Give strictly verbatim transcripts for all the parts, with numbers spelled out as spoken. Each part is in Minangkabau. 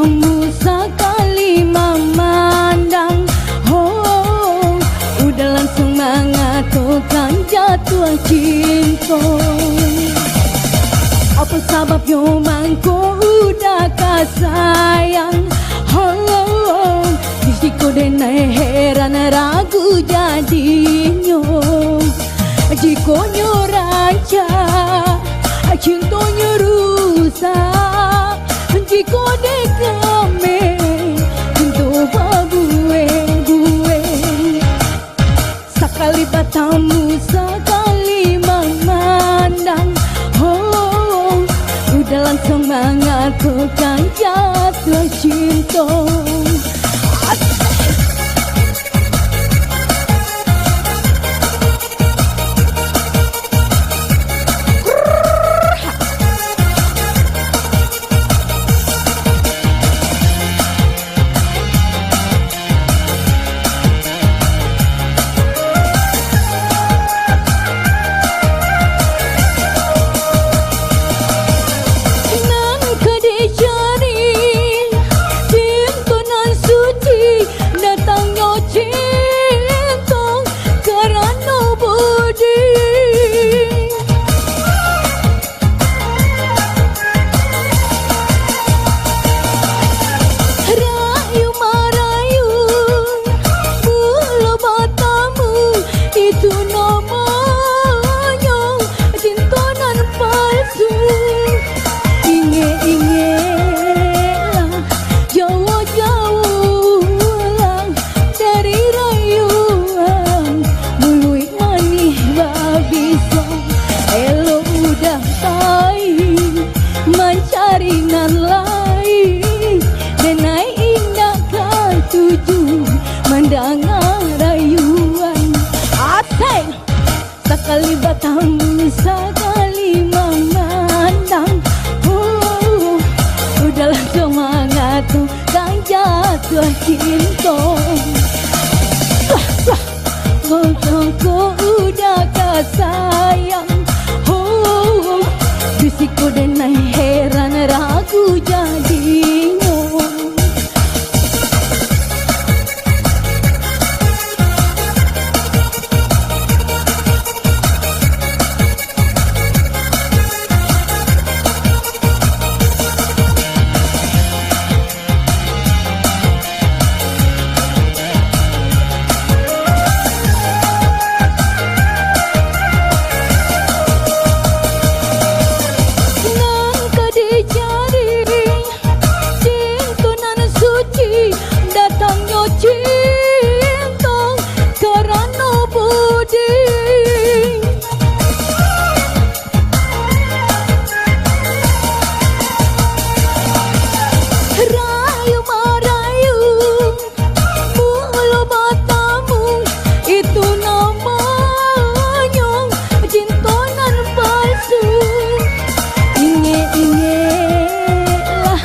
Kamu sakali mamandang, ho, udah langsung mangatokan jatuah cinto. Apo sababnyo mangko udah ka sayang, ho, bisi ko denai heran ragu jadinyo. Jikok nyo rancak, cintonyo rusak. Jikok dek kami, cinto babuek-buek. Sakali batamu, sakali mamandang, ho, udah langsung mangatokan jatuah cinto. Nan ka dicari, cinto nan suci, datangnyo cinto karano budi. Rayu marayu, mulo batamu, itu namonyo cinto nan palsu. Ingek-ingeklah, jauah-jauahlah dari rayuan muluik manih babiso. Elok udah pai mancari nan lain, denai indak katuju mandanga rayuan. Asik! Sakali batamu, sakali mamandang, oh, udah langsung mangatokan jatuah cinto. Wah, wah. Kok udah ka sayang, oh, bisi ko denai heran ragu jadinyo. Nan ka dicari, cinto nan suci, datangnyo cinto karano budi. Rayu marayu, mulo batamu, itu namonyo cinto nan palsu. Ingek-ingeklah,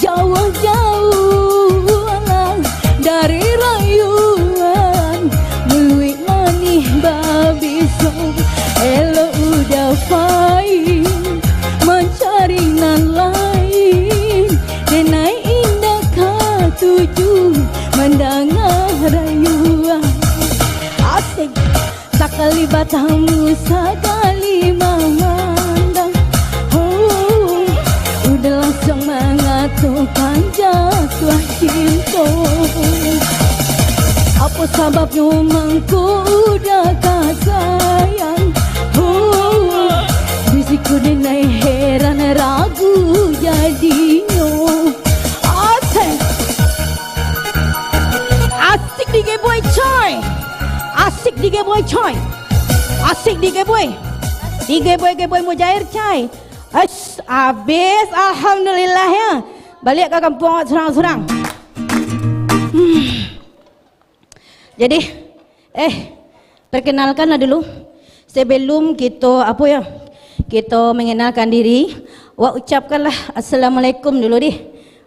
jauah-jauahlah dari rayuan muluik manih babiso. Elok udah pai mancari nan lain, denai indak katuju mandanga rayuan. Asik. Sakali batamu, sakali mamandang, oh, udah langsung mangatokan jatuah cinto. Apo sababnyo mangko udah ka sayang, oh, bisi ko denai heran ragu jadinyo. Asik. Asik di Geboy, coy. Asik di Geboy, coy. Asik di Geboy. Di Geboy, Geboy Mujair, coy. Ash, abis, alhamdulillah, ya. Baliak ka kampuang awak surang-surang. Hmm. Jadi, eh, perkenalkanlah dulu. Sebelum kito, apo yo, kito mengenalkan diri, wak ucapkanlah assalamualaikum dulu deh.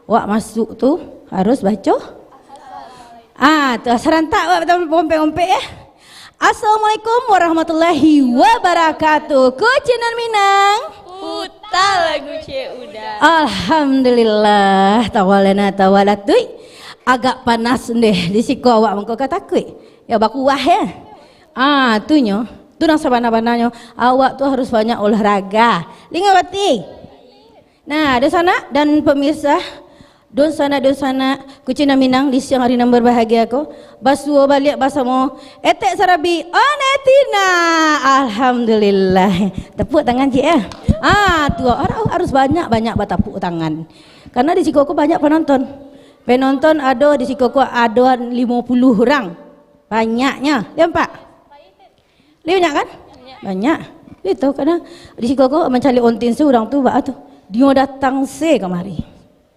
Wak masuk tu harus baco. Ah, tu, sarantak wak ompek-ompek, ya. Assalamualaikum warahmatullahi wabarakatuh. Kucinan Minang. Puta lagu Cik Uda. Alhamdulillah, tawalana tawalatuik. Agak panas ndeh di siko awak mangko ka takuik. Ya bakuah ya. Ah, tu nyo. Tu nan sabana-bananyo. Awak tu harus banyak olahraga. Linga bati. Nah, dunsanak dan pemirsa, dunsanak-dunsanak Kucindan Minang di siang hari nan berbahagia ko, basuo baliak basamo Etek Sarabi Onetina. Alhamdulillah. Tepuk tangan cik ya. Ah, tu har-, harus banyak-banyak batapuk tangan. Karena di siko ko banyak penonton. Penonton ado di siko ko ado limo puluah urang. Banyaknya. Ya, Pak? Lebih banyak kan? Banyak. Itu karena di siko ko mancaliak ontin se urang tu baa tu. Dio datang se kamari.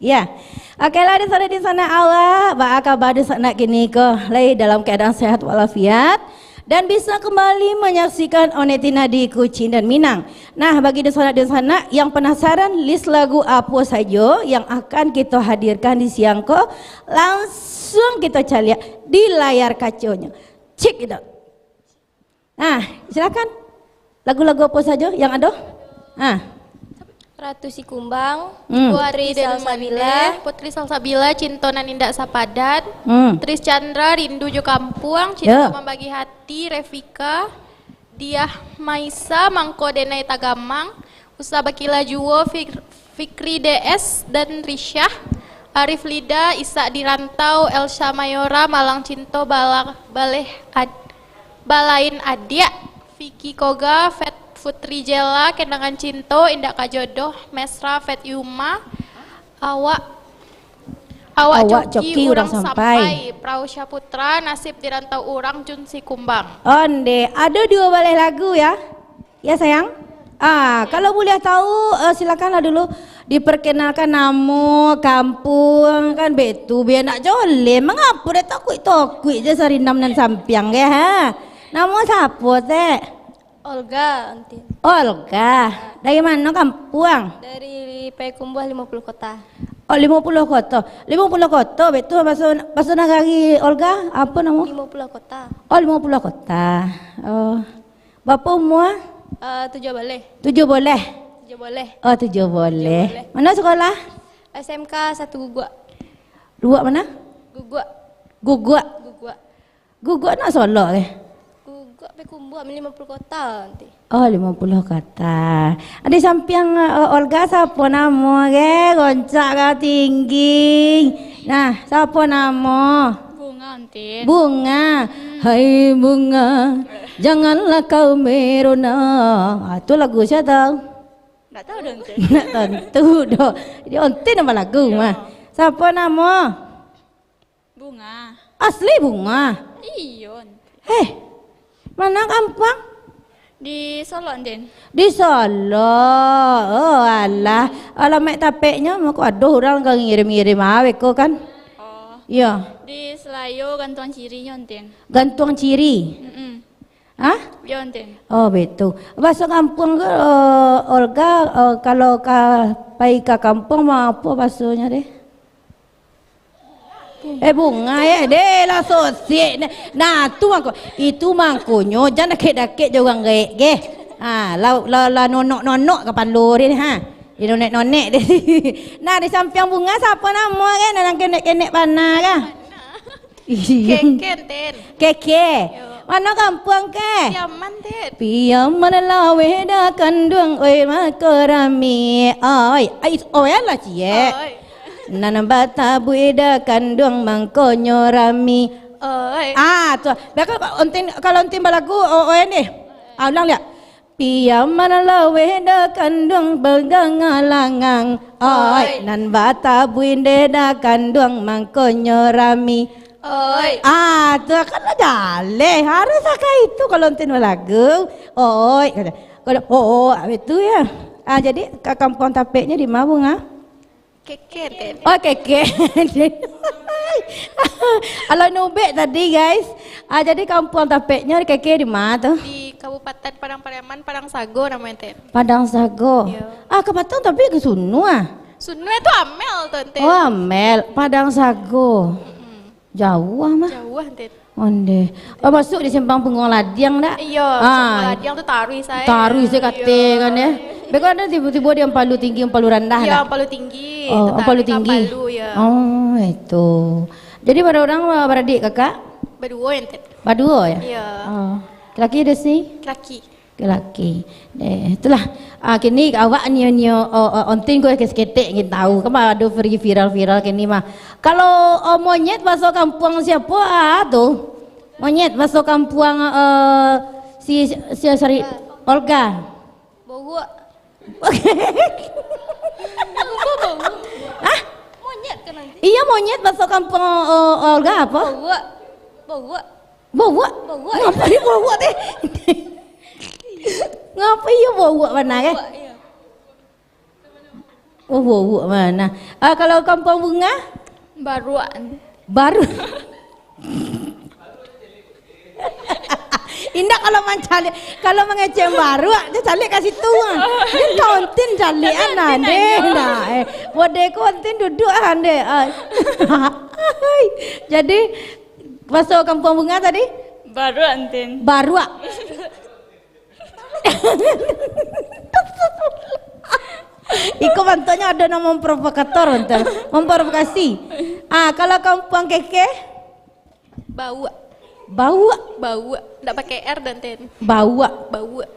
Ya. Oke lah, di sana, di sana awak, baa kaba di sana kini ko? Lai dalam keadaan sehat walafiat dan bisa kembali menyaksikan Onetina di Kucindan Minang. Nah, bagi di sana, di sana yang penasaran list lagu apo sajo yang akan kita hadirkan di siang ko, langsung kita caliak di layar kaconyo. Cik itu. Nah, silakan. Lagu-lagu apo sajo yang ado? Ah. Ratu Sikumbang, Hmm. Putri Putri Salsabila. Salsabila, Putri Salsabila, Cinto Nan Indak Sapadan, Hmm. Tris Chandra, Rindu Jo Kampuang, Cinto Ya. Mambagi Hati, Revika, Diah Maisa, Mangko Denai Tagamang, Usa Bakila Juo, Fik-, Fikri D S dan Risyah, Arif Lida, Isak di Rantau, Elsa Mayora, Malang Cinto, Bala-, Baleh Ad-, Balain Adiak, Vicky Koga, Fet Putri Jela, Kenangan Cinto, Indak Kajodoh, Mesra, Fet Yuma, Awak, Awak Awak Coki, Coki, Urang Urang Sampai. Sampai, Prau Syaputra, Nasib di Rantau Urang, Jun Sikumbang. Onde, ado duo baleh lagu ya. Ya sayang. Ah, kalau boleh tahu, eh, silakanlah dulu diperkenalkan namo, kampuang, kan betu, biar nak joleh. Mangapo dek takuik-takuik je sarinam nan sampiang ge, ha? Namo sapo, Tek? Olga, Antin. Olga. Dari mano kampuang? Dari Payakumbuah, Limo Puluah Kota. Oh, Limo Puluah Kota. Limo Puluah Kota, betu baso, baso nagari Olga, apo namo? Limo Puluah Kota. Oh, Limo Puluah Kota. Oh. Bapo umua? Eh, tujuah baleh. Tujuah baleh? Tujuah baleh. Oh, tujuah baleh. Tujuah baleh. Mano sekolah? S M K Satu Guguak. Guguak mano? Guguak. Guguak. Guguak. Guguak nak Solok ke? Guguak Payakumbuah, Limo Puluah Kota nanti. Oh, Limo Puluah Kota. Di sampiang, eh, Olga, sapo namo ke? Goncak ka tinggi. Nah, sapo namo? Bunga, Antin. Bunga. Hmm. Hai bunga, janganlah kau merona. Ah, tu lagu sia tau? Ndak tahu doh, Antin. Ndak tantu doh. Jadi, Antin namo lagu Iyo. mah. Sapo namo? Bunga. Asli Bunga? Iyo, Antin. Heh, mano kampuang? Di Solok, Antin. Di Solok. Oh, alah. Alamaik tapeknyo, mako ado urang ka ngirim-ngirim awak ko kan? Oh. Iyo. Di Selayo, Gantuang Cirinyo, Antin. Gantuang Ciri? Mm-mm. Hah? Iyo, Antin. Oh, betu. Baso kampuang ko, eh, Olga, eh, kalau ka pai ka kampuang, ma-, apo basonyo deh? Eh, bunga, eh. Deh, lah sosik. Nah, nah, tu mangko. Itu mangkonyo, jan dakek-dakek jo urang gaek, geh. Ha, lah, lah, lah nonok-nonok kapalo deh, ha. Di nonek-nonek deh. Nah, di sampiang Bunga, sapo namo, geh? Nah, nan kenek-kenek bana, geh. Iya. Keke, Antin. Keke. Yo. Mano kampuang, Kek? Piaman, Antin. Piaman laweh da kanduang, oi, mako rami. Oi, ai, oi lah, ciek. Oi. Nan batabuik da kanduang mangkonyo rami. Oi. Ah, tu. Biakan Ontin, kalau Ontin balagu, o-, oi ni. Ah, ulang liak. Piaman laweh da kanduang bagangalangang. Oi, Oi. Nan batabuik da kanduang mangkonyo rami. Oi. Ah, tu kan lah jaleh. Harus lah kayak itu kalau Ontin balagu. Oi, kata. Kalau, oh, oh, itu ya. Ah, jadi ka-, kampuang tapeknya di ma, Bunga? Keke, Antin. Oh, Keke. Kalau nubek tadi, guys. Ah, jadi kampuang tapeknya Keke di ma tu? Di Kabupaten Padang Pariaman, Padang Sago namanya, Antin. Padang Sago. Iya. Ah, kapatang tapi ka suno ah. Suno itu Amel tu, Antin. Oh, Amel, Padang Sago. Mm-mm. Jauah mah. Jauah, Antin. Onde. Oh, masuk di Simpang Punguang Ladiang dak? Iya, Ah. Simpang Ladiang tu taruih saya. Taruih saya kata Iya. kan ya. Beko ado tibo-tibo di Ampalu Tinggi, Ampalu Randah Yo, dah? Ampalu Tinggi. Oh, tetap Ampalu di Tinggi. Ampalu, ya. Oh, itu. Jadi, bara urang, baradik kakak? Baduo, ente. Baduo, ya? Iya. Oh. Laki ado si? Laki. Laki. Eh, itulah. Ah, kini awak nio-nio, oh, oh, ontin ko saketek-ketek kini tahu. Kan ado viral-viral kini mah. Kalau, oh, monyet baso kampuang siapo, ah, tu? Monyet baso kampuang, eh, si, si Sari Olga. Bauak. Hah? Monyet kan nanti? Iya, monyet baso kampuang, eh, Olga apo? Bauak. Bauak. Bauak? Bauak. Ngapo dia bauak teh? Ngapo iya bauak bana, eh? Bauak, iya. Oh, bauak bana. Ah, kalau kampuang Bunga? Baruak. Baru. Indak, kalau mancaliak, kalau mangecek baruak, dia caliak ka situ, ah. Dia ka ontin caliak, tapi ah, ontin deh, nanya. Nah, eh. Bodeko ontin duduk, ah, deh, ah. Jadi, baso kampuang Bunga tadi? Baruak, ontin. Baruak. Iko bantuaknyo ado namo memprovokator, bantuak. Memprovokasi. Ah, kalau kampuang Keke? Bauak. Bauak? Bauak. Ndak pakai R dan T. Bauak. Bauak.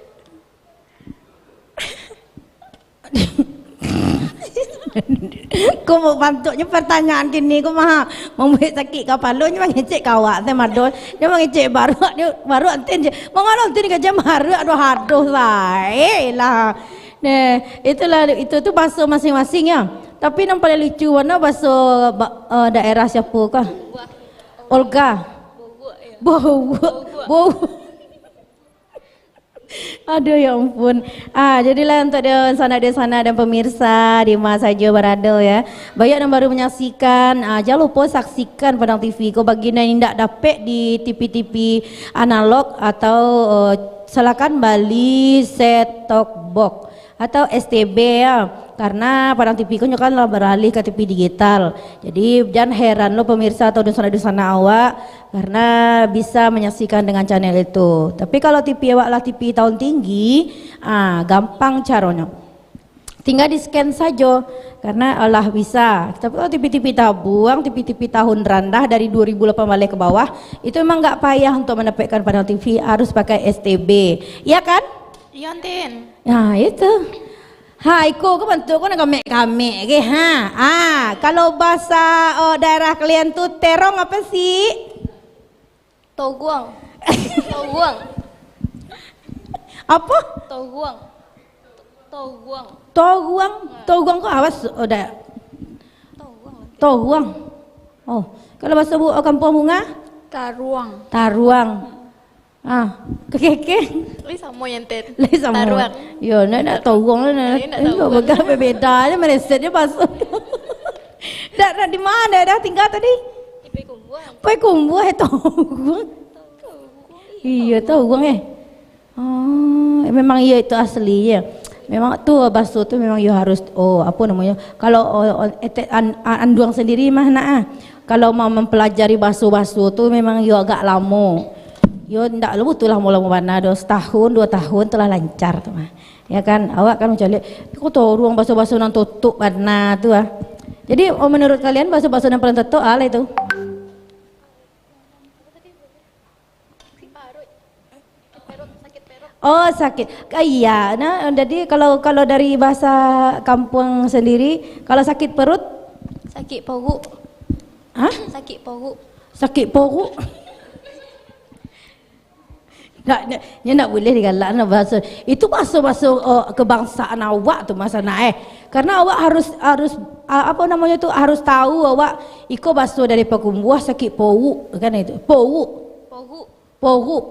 Ko bantuaknyo pertanyaan kini ko mah mambuek sakik kapalo, nyo mangecek ka awak teh mado. Nyo mangecek baruak, nyo baruak antin je. Mangalo antin ka jam baruak, aduh, aduh, sae lah. Nah, itulah, itu tu baso masing-masing ya. Tapi nan paling lucu bana baso ba-, eh, daerah siapo kah? Olga. Bauak. Bauak. Aduh, ya ampun. Ah, jadilah untuk dia sanak-dia sanak dan pemirsa di ma sajo barado ya. Banyak yang baru menyaksikan, ah, jangan lupa saksikan Padang T V ko bagi nan indak dapek di T V-T V analog atau, eh, silakan bali set top box atau S T B ya. Karena Padang T V ko nyo kan lah beralih ke T V digital. Jadi, jan heran lo pemirsa atau dunsanak-dunsanak awak karena bisa menyaksikan dengan channel itu. Tapi kalau T V awak lah T V tahun tinggi, ah, gampang caronyo. Tinggal di-scan sajo karena lah bisa. Tapi kalau T V-T V tabuang, T V-T V tahun randah dari dua ribu lapan baleh ke bawah, itu memang nggak payah untuk mendapatkan Padang T V, harus pakai S T B. Iya kan? Iya, Tin. Nah, itu. Ha, iko ko bantuak ko nan kamek-kamek ke, ha. Ah, kalau bahasa, oh, daerah kalian tu terong apa sih? Toguang. Toguang. Apa? Toguang. Toguang. Toguang. Ha. Toguang ko awas, oh, da-, Toguang. Toguang. Oh, kalau bahasa bu-, kampung Bunga? Taruang. Taruang. Ah, kekeke. Lai samo yang ter-, Lai samo. Taruang. Yo, nak, nak toguang lah, nak. Lai nak toguang. Bagah berbeda aja, melesetnya masuk. Nak, nak di mana dah tinggal tadi? Di Payakumbuah. Payakumbuah, eh, toguang. Toguang. Iya, toguang, eh. Oh, memang iya itu asli, ya. Memang tu baso tu memang yo harus, oh, apa namanya? Kalau, oh, oh, ete-, an-, an-, anduang sendiri mah nak, ah. Kalau mau mempelajari baso-baso tu memang yo agak lamo. Yo ndak lo butuh lamo-lamo bana doh, setahun, dua tahun tu lah lancar tu mah. Ya kan? Awak kan macam lihat, kok toruang baso-baso nan totok bana tu ah. Jadi, oh, menurut kalian baso-baso nan paling totok alah itu? Oh, sakit. Ah, iya. Nah, jadi kalau, kalau dari bahasa kampung sendiri, kalau sakit perut? Sakik poruk. Hah? Sakik poruk. Sakik poruk? Nak, nak, nyo nak buliah digalak nak bahaso. Itu bahaso-bahaso, eh, kebangsaan awak tu, Mas Anak, eh. Karena awak harus, harus, ah, apa namanya tu, harus tahu awak iko bahaso dari Payakumbuah sakik poruk, kan itu. Poruk. Poruk. Poruk.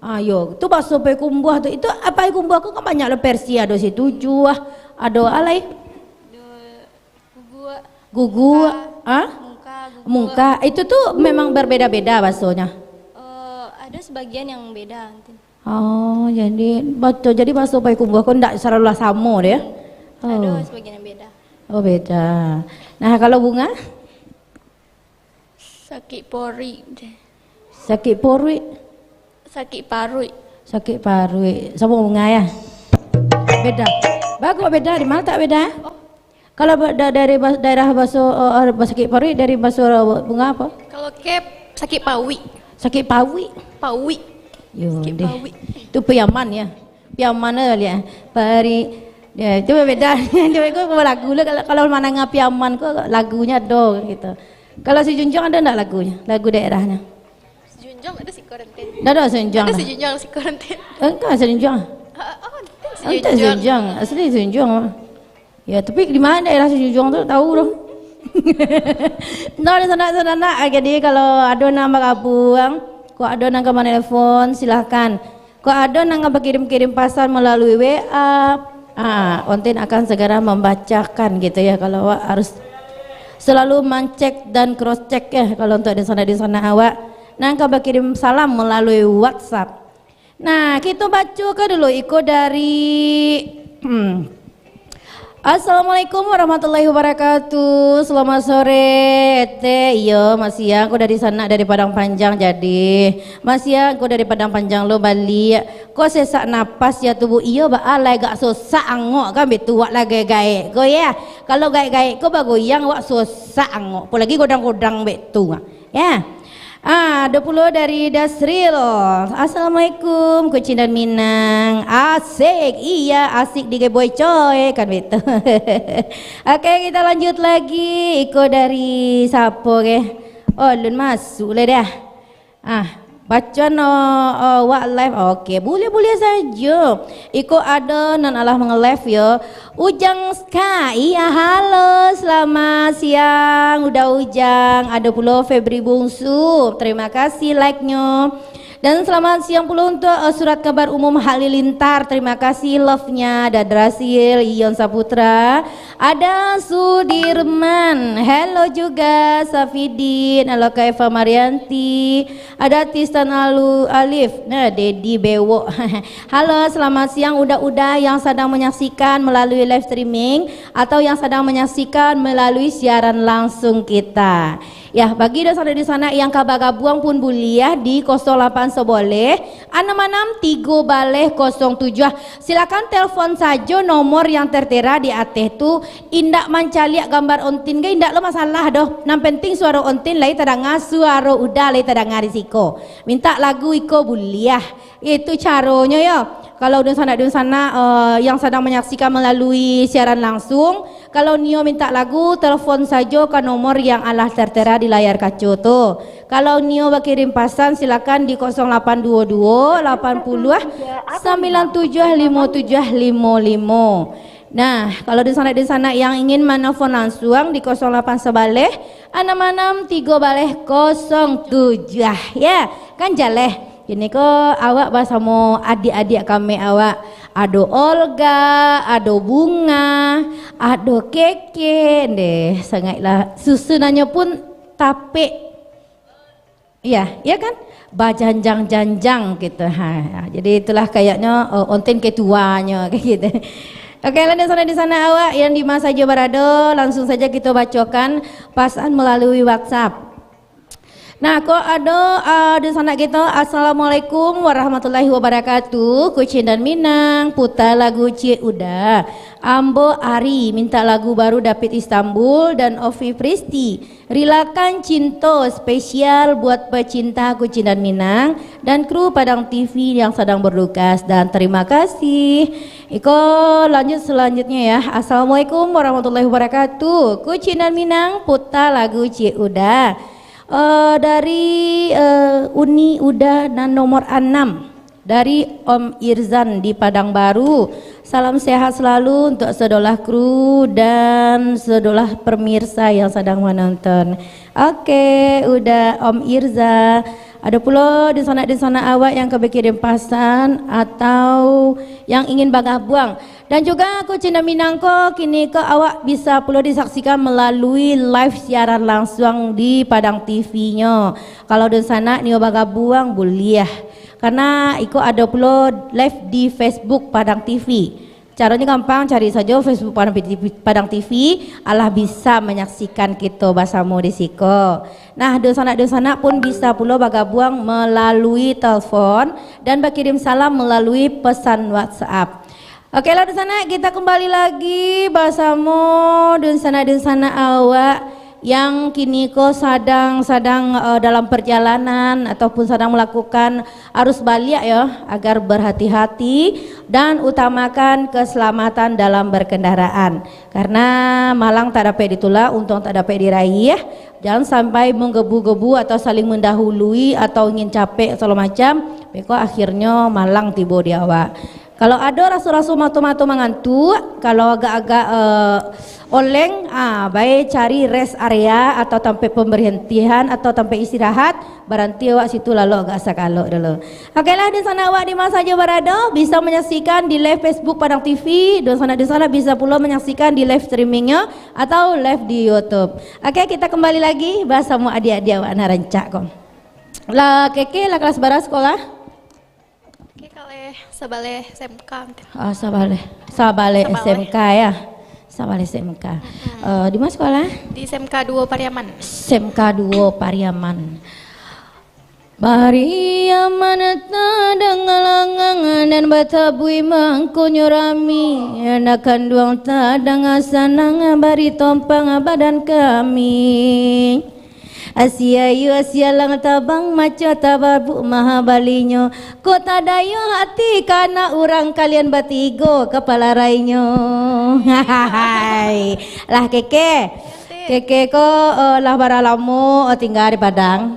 Ah, yo, tu baso Payakumbuah tu. Itu, ah, Payakumbuah ko kan banyak lo versi, ado Situjuah, ado alai. Ado Guguak. Guguak, Mungka. Ah? Mungka, Guguak. Mungka. Itu tu memang berbeda-beda basonya. Eh, ada sebagian yang beda nanti. Oh, jadi bato, jadi baso Payakumbuah ko ndak selalu lah samo deh. Ada Oh. sebagian yang beda. Oh, beda. Nah, kalau Bunga? Sakik porik deh. Sakik porik? Sakik paruik. Sakik paruik. Samo Bunga ya? Beda. Bagus beda, di mana tak beda? Kalau ba-, da-, dari bas-, daerah baso, eh, eh, sakik paruik, dari baso bunga apa? Kalau kep, sakik pawi. Sakik pawi. Pawi. Yo, sakik deh. Pawi. Tu Piaman ya. Piaman lah lihat. Pari. Ya, itu beda. Itu kok lagu lah kalau, kalau manangah Piaman kok lagunya do gitu. Kalau si Junjung ada ndak lagunya? Lagu daerahnya? Si Junjung ada si Koranten. Ndak ada si Junjung. Ada si Junjung si Koranten. Enggak si Junjung. Ah, ah, Koranten si Ente Junjung. Junjung, asli Junjung. Ya, tapi di mana daerah Sijujung tu, tahu tu. Nah, di sana-sana, jadi kalau ada nang bagabuang, kok ada nang ka manelepon, silahkan. Kok ada nang ka bakirim-kirim pasan malalui W A, ah, Ontin akan segera mambacakan gitu ya, kalau awak harus selalu mancek dan cross check ya, kalau untuk di sana-di sana awak nang ka bakirim salam malalui WhatsApp. Nah, kito baco ka dulu iko dari, hmm. Assalamualaikum warahmatullahi wabarakatuh. Selamat sore, Teh. Iyo, Masiang, ko dari sana, dari Padang Panjang, jadi. Masiang, ko dari Padang Panjang lo baliak. Ko sesak napas ya tubuh. Iyo, baa lai agak sosak angok kan, betuak lah gaek-gaek ko ya. Kalau gaek-gaek ko bagoyang, awak sosak angok. Apolagi godang-godang bek tu. Ya. Ah, ado pulo dari Dasril. Assalamualaikum, Kucing dan Minang. Asik, iya, asik di Boy Coy, kan betul. Oke, kita lanjut lagi. Iko dari siapa ke? Oh, lun masuk lah dah. Ah, baco no, oh, wak live. Oke, boleh-boleh saja. Iko ada nan alah menge-live yo. Ujang Ska, iya, halo, selamat siang, Uda Ujang. Ada pulo Febri Bungsu, terima kasih like-nyo. Dan selamat siang pulo untuk, eh, Surat Kabar Umum Halilintar, terima kasih love-nya. Ada Drasil, Ion Saputra, ada Sudirman, halo juga Safidin, halo Kak Eva Marianti, ada Tristan Alu Alif, nah, Dedi Bewok. Halo, selamat siang Uda-Uda yang sedang menyaksikan melalui live streaming atau yang sedang menyaksikan melalui siaran langsung kita. Ya, bagi dunsanak-dunsanak yang ka bagabuang pun buliah di kosong lapan sabaleh, anam anam tigo baleh kosong tujuah. Silakan telepon sajo nomor yang tertera di ateh tu. Indak mancaliak gambar Ontin ge, indak lo masalah doh. Nan penting suaro Ontin lai tadanga, suaro Uda lai tadanga di siko. Mintak lagu iko buliah. Itu caronyo yo. Kalau dunsanak-dunsanak, eh, yang sadang manyaksikan malalui siaran langsung, kalau nio mintak lagu, telepon sajo ka nomor yang alah tertera di layar kaco tu. Kalau nio bakirim pasan, silakan di kosong lapan duo duo, lapan puluah, sambilan tujuah limo tujuah limo limo. Nah, kalau dunsanak-dunsanak yang ingin manelpon lansuang di kosong lapan sabaleh, anam anam tigo baleh kosong tujuah. Ya, kan jaleh. Kini ko awak basamo adiak-adiak kami awak. Ado Olga, ado Bunga, ado Keke. Ndeh, sangaiklah susunannyo pun tapek. Iya, iya kan? Bajanjang-janjang gitu. Ha, ha. Jadi itulah kayaknya, eh, Ontin ketuanya kayak gitu. Oke, lah di sana, di sana awak yang di mana saja berada, langsung saja kita bacakan pasan melalui WhatsApp. Nah, kok ada, eh, di sana kita, "Assalamualaikum warahmatullahi wabarakatuh. Kucing dan Minang, putar lagu Cik Uda. Ambo Ari, minta lagu baru David Istanbul dan Ovi Pristi. Rilakan Cinto, spesial buat pecinta Kucing dan Minang dan kru Padang T V yang sedang berdukas, dan terima kasih." Iko lanjut selanjutnya ya. "Assalamualaikum warahmatullahi wabarakatuh. Kucing dan Minang, putar lagu Cik Uda." Eh, dari, eh, Uni Uda nan nomor anam. Dari Om Irzan di Padang Baru. Salam sehat selalu untuk sedolah kru dan sedolah pemirsa yang sedang menonton. Oke, Uda, Om Irza. Ada pulo di sana, di sana awak yang ka bakirim pasan atau yang ingin bagabuang. Dan juga Kucing dan Minang ko, kini ko awak bisa pulo disaksikan melalui live siaran langsung di Padang T V-nyo. Kalau dunsanak nio bagabuang, buliah. Karena iko ado pulo live di Facebook Padang T V. Caronyo gampang, cari sajo Facebook Padang T V, Padang T V, alah bisa manyaksikan kito basamo di siko. Nah, dunsanak-dunsanak pun bisa pulo bagabuang melalui telepon dan bakirim salam melalui pesan WhatsApp. Oke lah, dunsanak, kita kembali lagi basamo dunsanak-dunsanak awak yang kini ko sadang, sadang, eh, dalam perjalanan ataupun sadang melakukan arus baliak, yo, agar berhati-hati dan utamakan keselamatan dalam berkendaraan. Karena malang tak dapek ditulak, untuang tak dapek diraih. Jangan sampai menggebu-gebu atau saling mendahului atau ingin capek segala macam, beko akhirnyo malang tibo di awak. Kalau ado raso-raso mato-mato mangantuak, kalau agak-agak, eh, oleng, ah, bae cari rest area atau tampek pemberhentian atau tampek istirahat, baranti awak situ lalok agak sakalok dulu. Oke lah, dunsanak awak di ma sajo barado, bisa menyaksikan di live Facebook Padang T V, dunsanak-dunsanak bisa pulo menyaksikan di live streamingnya atau live di YouTube. Oke, kita kembali lagi basamo adik-adik awak nan rancak ko. Lah, Keke lah kelas bara sekolah? Oke, kalau sabaleh S M K. Ah, sabaleh. Sabaleh Sabaleh. S M K, ya. Sabaleh S M K. Mm-mm. Eh, di mana sekolah? Di S M K dua Pariaman. S M K dua Pariaman. Pariaman tadanga langang nan batabuih mangkonyo rami, anak kanduang tadanga sanang bari tompang badan kami. Asia iyo, asia lang tabang, maco tababuk maha balinyo. Kok tadayo hati ka anak urang kalian batigo kapala rainyo. Hai. Lah, Keke. Keke ko, eh, lah bara lamo, eh, tingga di Padang?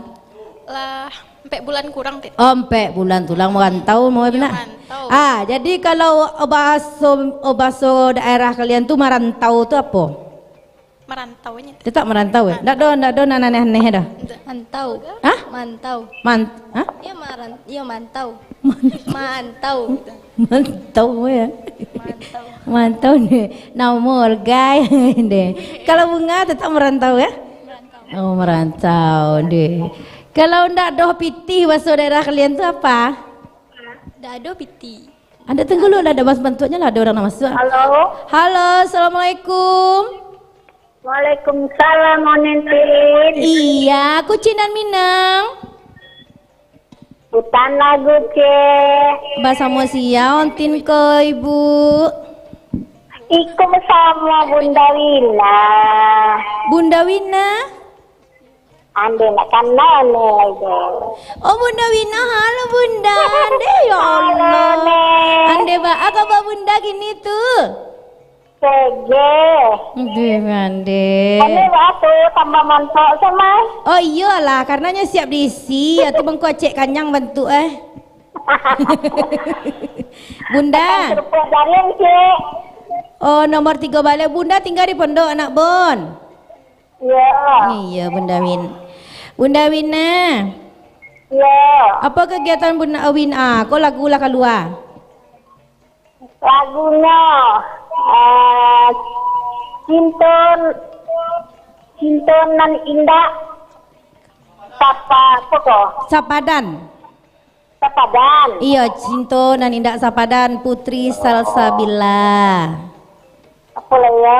Lah, ampek bulan kurang, Tit. Oh, ampek bulan tulang marantau, mau Iyo, bana? Marantau. Ah, jadi kalau bahaso, bahaso daerah kalian tu marantau tu apo? Marantau nyo, Tit. Tetap marantau, eh? Ndak do, ndak do nan aneh-aneh dah. Ndak. Mantau. Hah? Mantau. Man-, hah? Iyo maran-, iyo mantau. Man-, Mantau. Mantau, ya. Mantau. Mantau ni. Namo orgai deh. Kalau Bunga tetap merantau, ya? Merantau. Oh, merantau deh. Kalau ndak doh pitih, baso daerah kalian tu apa? Ndak ado pitih. Anda tunggu dulu lah, ada mas bantuaknya lah, ada orang nak masuk. Halo. Halo, assalamualaikum. Waalaikumsalam, Onentin. Iya, aku Cin dan Minang. Putan lagu, Cek. Basamo sia, Ontin ko, Ibu? Iko basamo Bunda Wina. Bunda Wina? Ande nak kanal ni lai, Cek. Oh, Bunda Wina, halo, Bunda. Ande, ya Halo, Allah. Nek. Ande, ba, apa kabar Bunda kini tu? Sege. Aduh, Ande. Kami baa tu tambah montok se, Mai. Oh, iyolah, karenonyo siap diisi. Atu mangko acek kanyang bantuak, eh. Bunda. Akan seruput jaring, Cik. Oh, nomor tigo baleh. Bunda tinggal di pondok, anak Bon? Iya. Iya, Bunda Win. Bunda Wina. Iya. Apa kegiatan Bunda Wina? Kok lagu lah kalua? Lagunyo, eh, Cinto, Cinto Nan Indak, Sapa, apo ko? Sapadan. Sapadan. Iyo, Cinto Nan Indak Sapadan, Putri Salsabila. Apo lah, yo?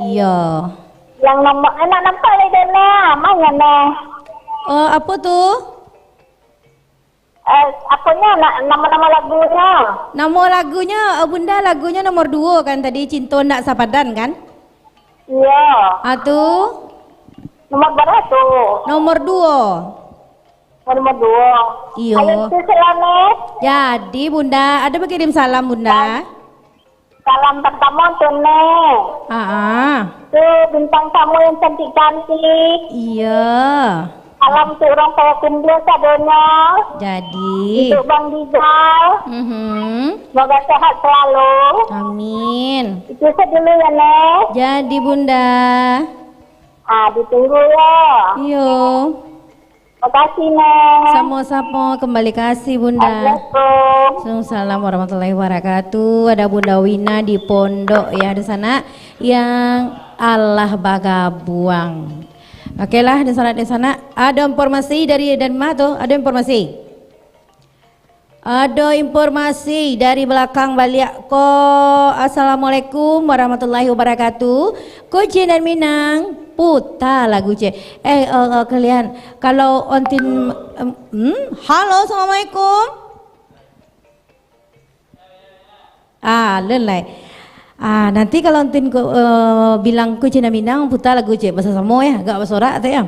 Iyo. Yang nomor, eh, nak nampak lai dana, mano, nah? Oh, apo tu? Eh, aponyo, na-, namo-namo lagunyo? Namo lagunyo, eh, Bunda, lagunyo nomor duo kan tadi, Cinto Ndak Sapadan kan? Iyo. Ah, tu? Nomor bara tu? Nomor duo. Oh, nomor duo. Iyo. Ayo, tu salamet. Jadi, Bunda, ada bakirim salam, Bunda? Salam partamo tu, Nek. Ah, ah. Tu bintang tamu yang cantik-cantik. Iya. Salam tu urang Payakumbuah sadonyo. Jadi. Untuk Bang Rizal. Mhm. Semoga sehat selalu. Amin. Itu saja dulu ya, Nek. Jadi, Bunda. Ah, ditunggu ya. Iyo. Makasih, Neng. Samo-samo, kembali kasih, Bunda. Assalamualaikum. Waalaikumsalam warahmatullahi wabarakatuh. Ada Bunda Wina di pondok ya, di sana, yang alah bagabuang. Oke lah, di sana, di sana. Ada informasi dari Denmark tu? Ada informasi? Ado informasi dari balakang baliak ko. Assalamualaikum warahmatullahi wabarakatuh. Ko Cin dan Minang, puta lagu, Cin. Eh, eh, eh, kalian, kalau ontin, em, hmm? Halo, assalamualaikum. Ah, alun lai. Ah, nanti kalau Entin ko, eh, bilang Kucindan Minang, puta lagu ciek basamo-samo ya, agak basorak tu ya.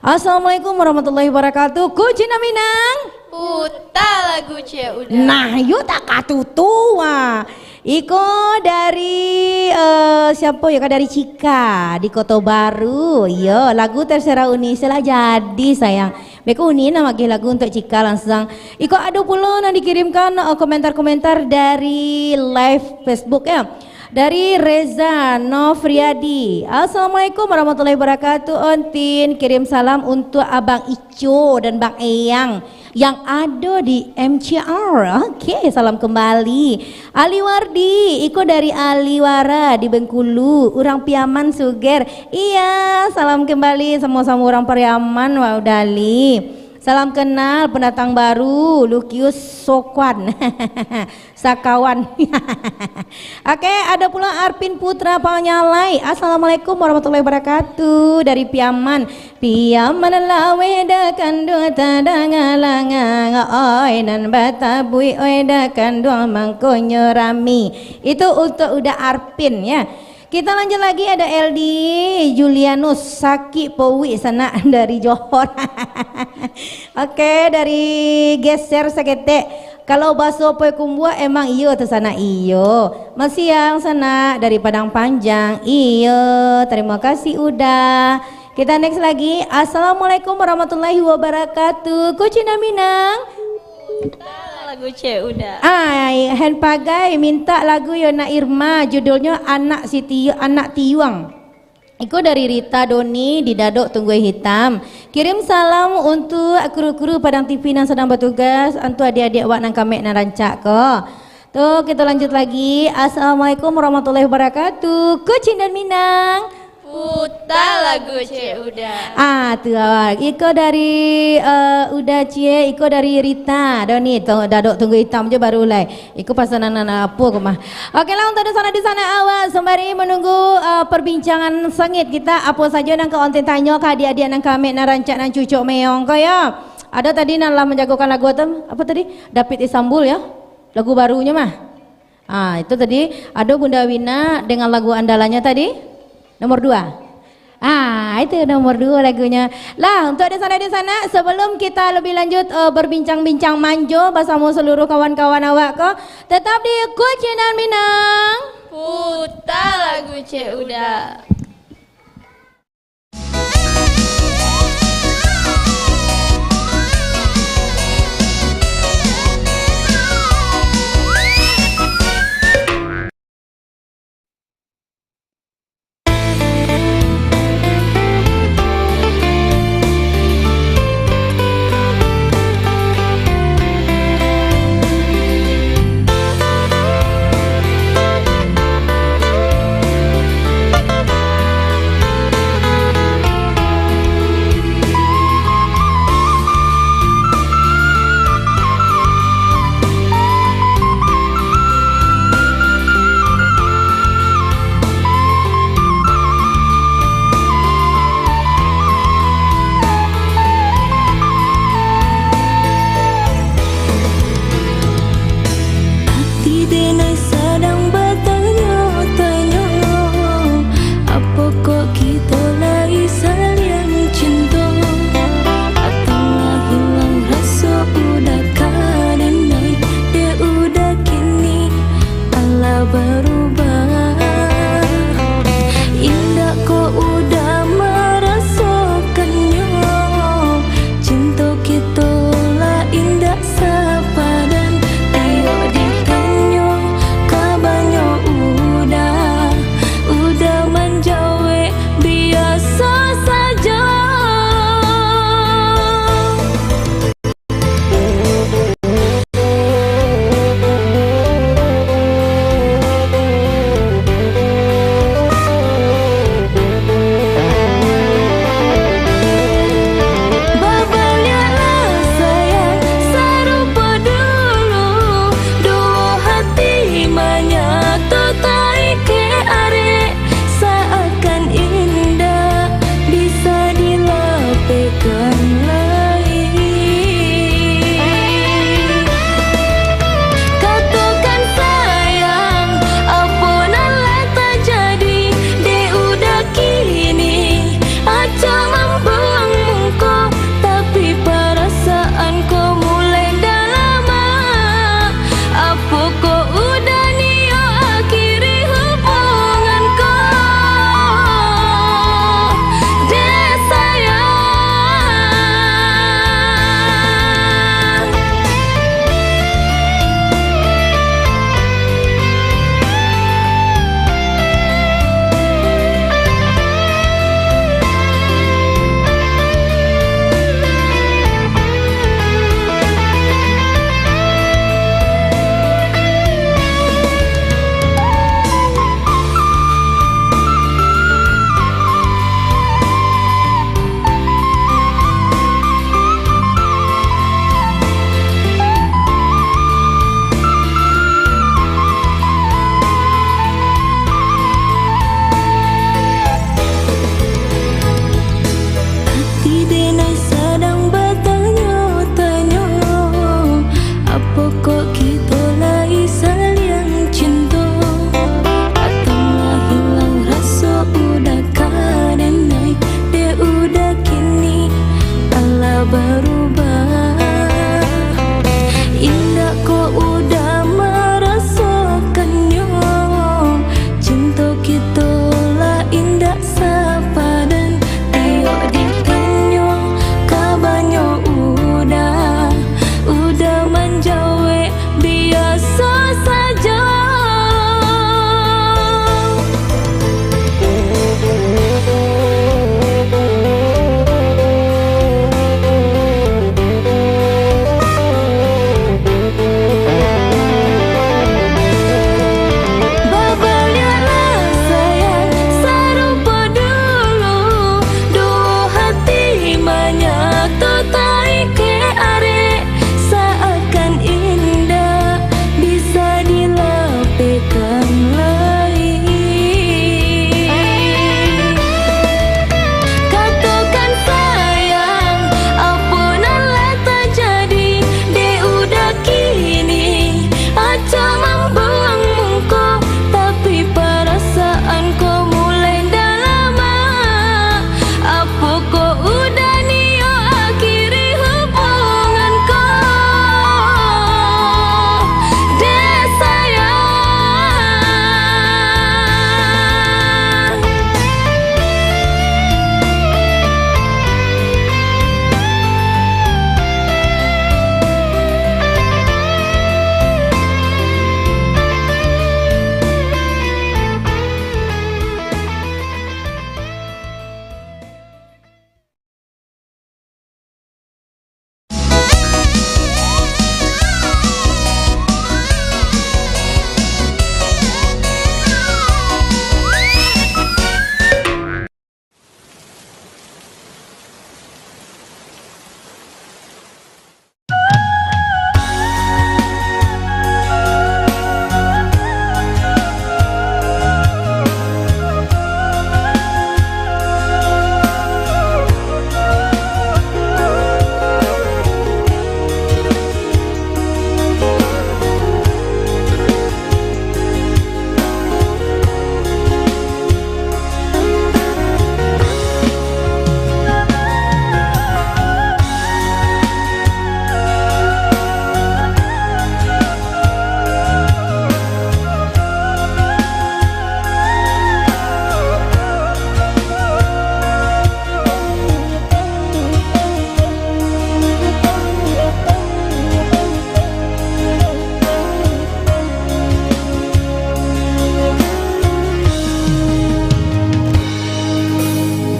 Assalamualaikum warahmatullahi wabarakatuh. Kucindan Minang. Puta lagu ciek Uda. Nah, yo tak katutu, ah. Iko dari, eh, siapa ya, Kak? Dari Cika di Koto Baru. Iyo, lagu terserah Uni, salah jadi, sayang. Beko Uni nan magih lagu untuk Cika langsung. Iko ado pulo nan dikirimkan, eh, komentar-komentar dari live Facebook ya. Dari Reza Nofriadi. Assalamualaikum warahmatullahi wabarakatuh. Entin, kirim salam untuk Abang Ico dan Bang Eyang yang ado di M C R. Oke, salam kembali. Ali Wardi, iko dari Aliwara di Bengkulu, urang Piaman Suger. Iya, salam kembali, samo-samo urang Piaman, Wak Udali. Salam kenal, pendatang baru, Lukius Sokwan. Sakawan. Oke, ada pula Arpin Putra Panyalai. Assalamualaikum warahmatullahi wabarakatuh. Dari Piaman. Piaman laweh da kanduang tadanga langang. Oi, nan batabuik, oi, da kanduang mangkonyo rami. Itu untuk Uda Arpin, ya. Kita lanjut lagi, ada L D Julianus, sakik powik sanak dari Johor. Oke, dari geser saketek. Kalau baso Payakumbuah, emang iyo tu sanak, iyo. Masiang sanak dari Padang Panjang, iyo. Terima kasih Uda. Kita next lagi. Assalamualaikum warahmatullahi wabarakatuh. Kucindan Minang. Minta lagu ciek Uda. Ai, Hen Pagai minta lagu Yona Irma, judulnyo Anak Siti-, Anak Tiuang. Iko dari Rita Doni di Dadok Tunggui Hitam. Kirim salam untuk kru-kru Padang T V nan sadang batugas, untuk adiak-adiak awak nan kamek nan rancak ko. Tu, kita lanjut lagi. Assalamualaikum warahmatullahi wabarakatuh. Kucindan Minang. Puta lagu ciek Uda. Ah, tu awak. Iko dari, eh, Uda ciek, iko dari Rita. Dah ni, tu, Dadok Tunggui Hitam je baru lai. Iko pasanan anak apo ko mah. Oke lah, untuk di sana, di sana awak sembari menunggu, eh, perbincangan sengit kita, apo sajo nan ka Entin tanyo ka adiak-adiak nan kamek nan rancak nan cucok meong ko yo. Ado tadi nan lah manjagokan lagu tu, apo tadi? David Isambul yo. Lagu barunyo mah. Ah, itu tadi ado Bunda Wina dengan lagu andalannyo tadi, nomor dua. Ah, itu nomor dua lagunya. Lah, untuk di sana, di sana, sebelum kita lebih lanjut, eh, berbincang-bincang manjo basamo seluruh kawan-kawan awak ko, tetap di Kucindan Minang. Puta lagu ciek Uda.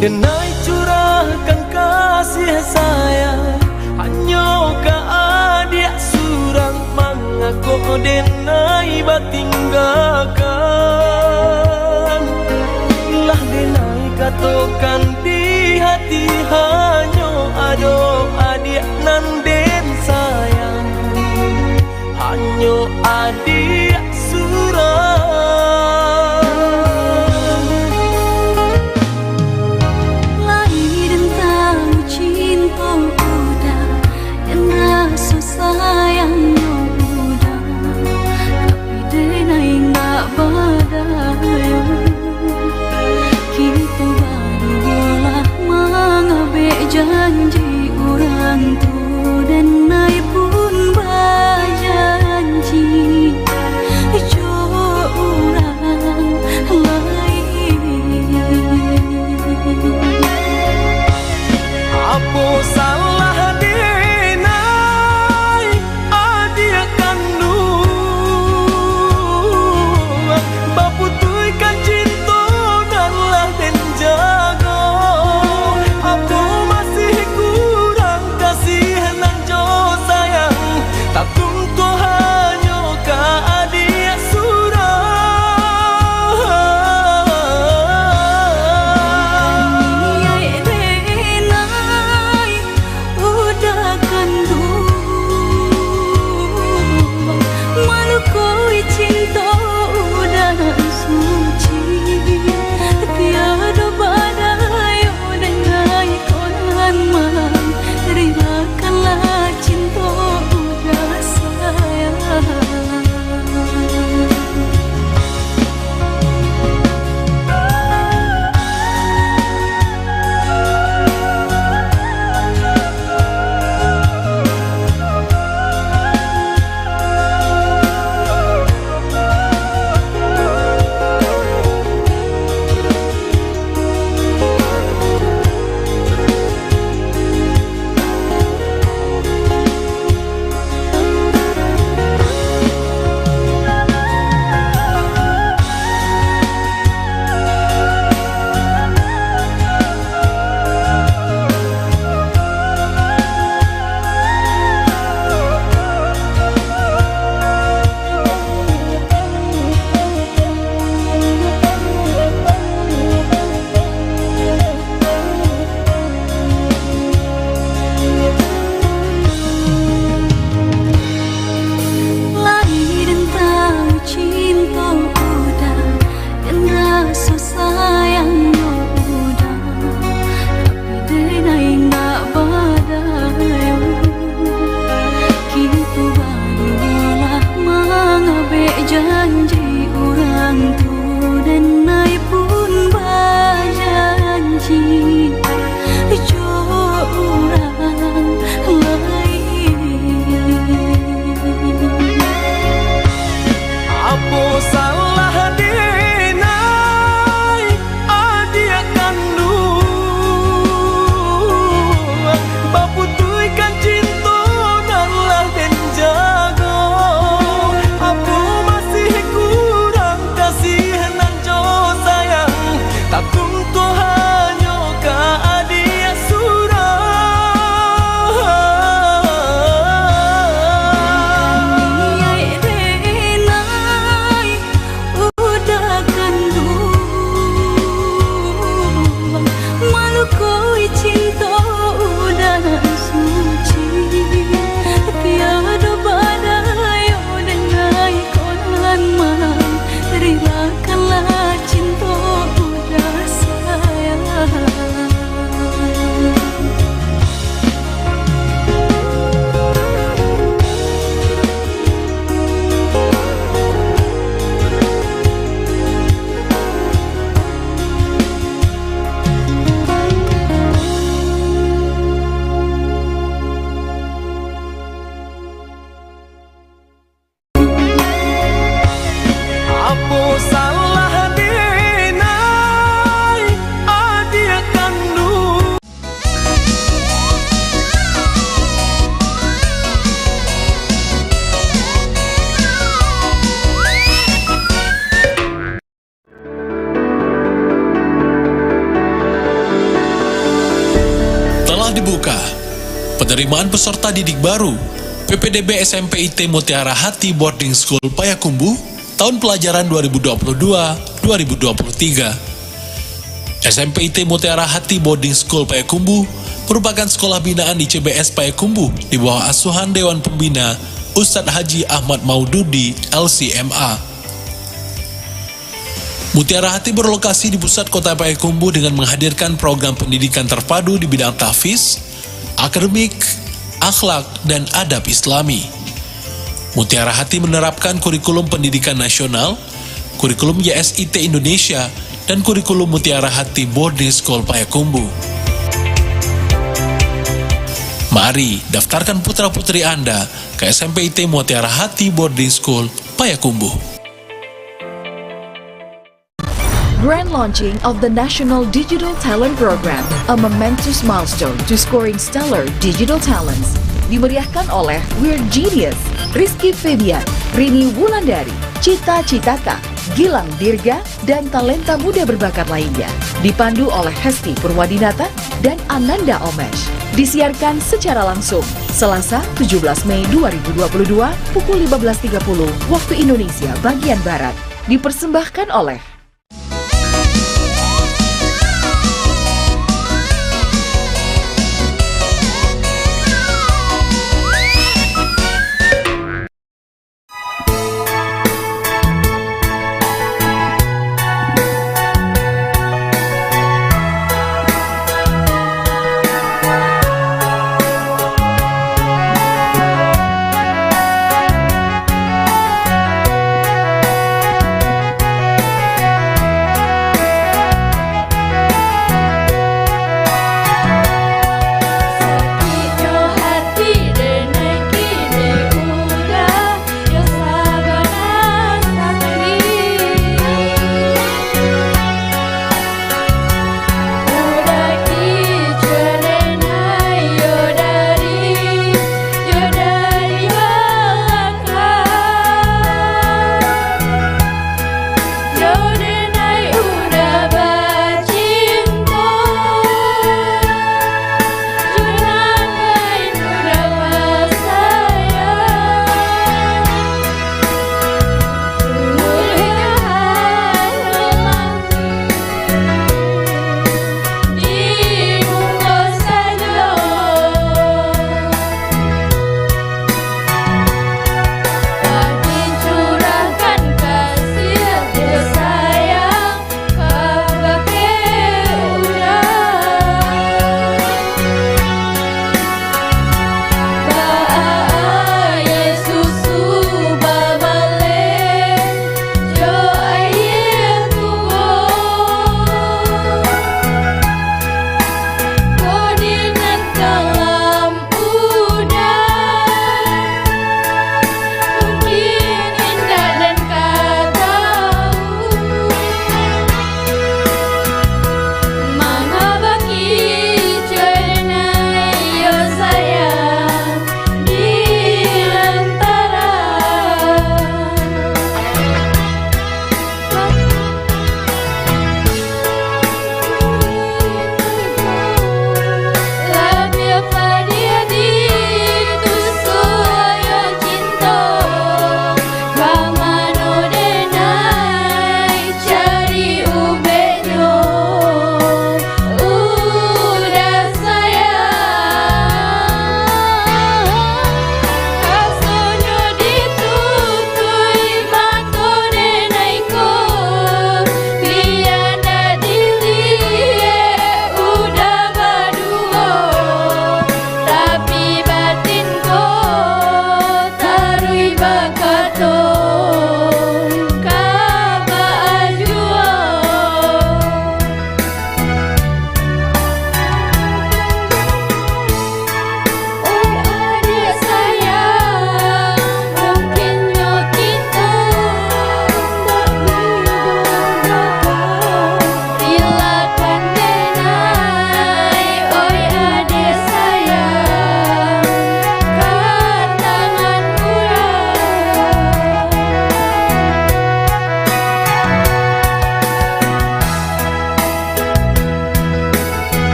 Denai curahkan kasih sayang hanyo ka adiak surang, mangako denai batinggakan? Lah denai katokan di hati, hanyo ado adiak nan den sayang, hanyo adiak surang. Lai den tahu cinto uda, den raso sayangnyo uda, tapi denai indak bada. Penerimaan peserta didik baru P P D B S M P I T Mutiara Hati Boarding School Payakumbuh tahun pelajaran dua ribu dua puluh dua, dua ribu dua puluh tiga. S M P I T Mutiara Hati Boarding School Payakumbuh merupakan sekolah binaan I C B S Payakumbuh di bawah asuhan Dewan Pembina Ustadz Haji Ahmad Maududi, L C M A. Mutiara Hati berlokasi di pusat kota Payakumbuh dengan menghadirkan program pendidikan terpadu di bidang tahfiz, akademik, akhlak, dan adab Islami. Mutiara Hati menerapkan kurikulum pendidikan nasional, kurikulum Y S I T Indonesia, dan kurikulum Mutiara Hati Boarding School Payakumbuh. Mari, daftarkan putra-putri Anda ke S M P I T Mutiara Hati Boarding School Payakumbuh. Grand launching of the National Digital Talent Program, a momentous milestone to scoring stellar digital talents. Dimeriahkan oleh Weird Genius, Rizky Febian, Rini Wulandari, Cita Citata, Gilang Dirga, dan talenta muda berbakat lainnya. Dipandu oleh Hesti Purwadinata dan Ananda Omesh. Disiarkan secara langsung, Selasa, tujuh belas Mei dua ribu dua puluh dua, pukul lima belas tiga puluh waktu Indonesia bagian Barat. Dipersembahkan oleh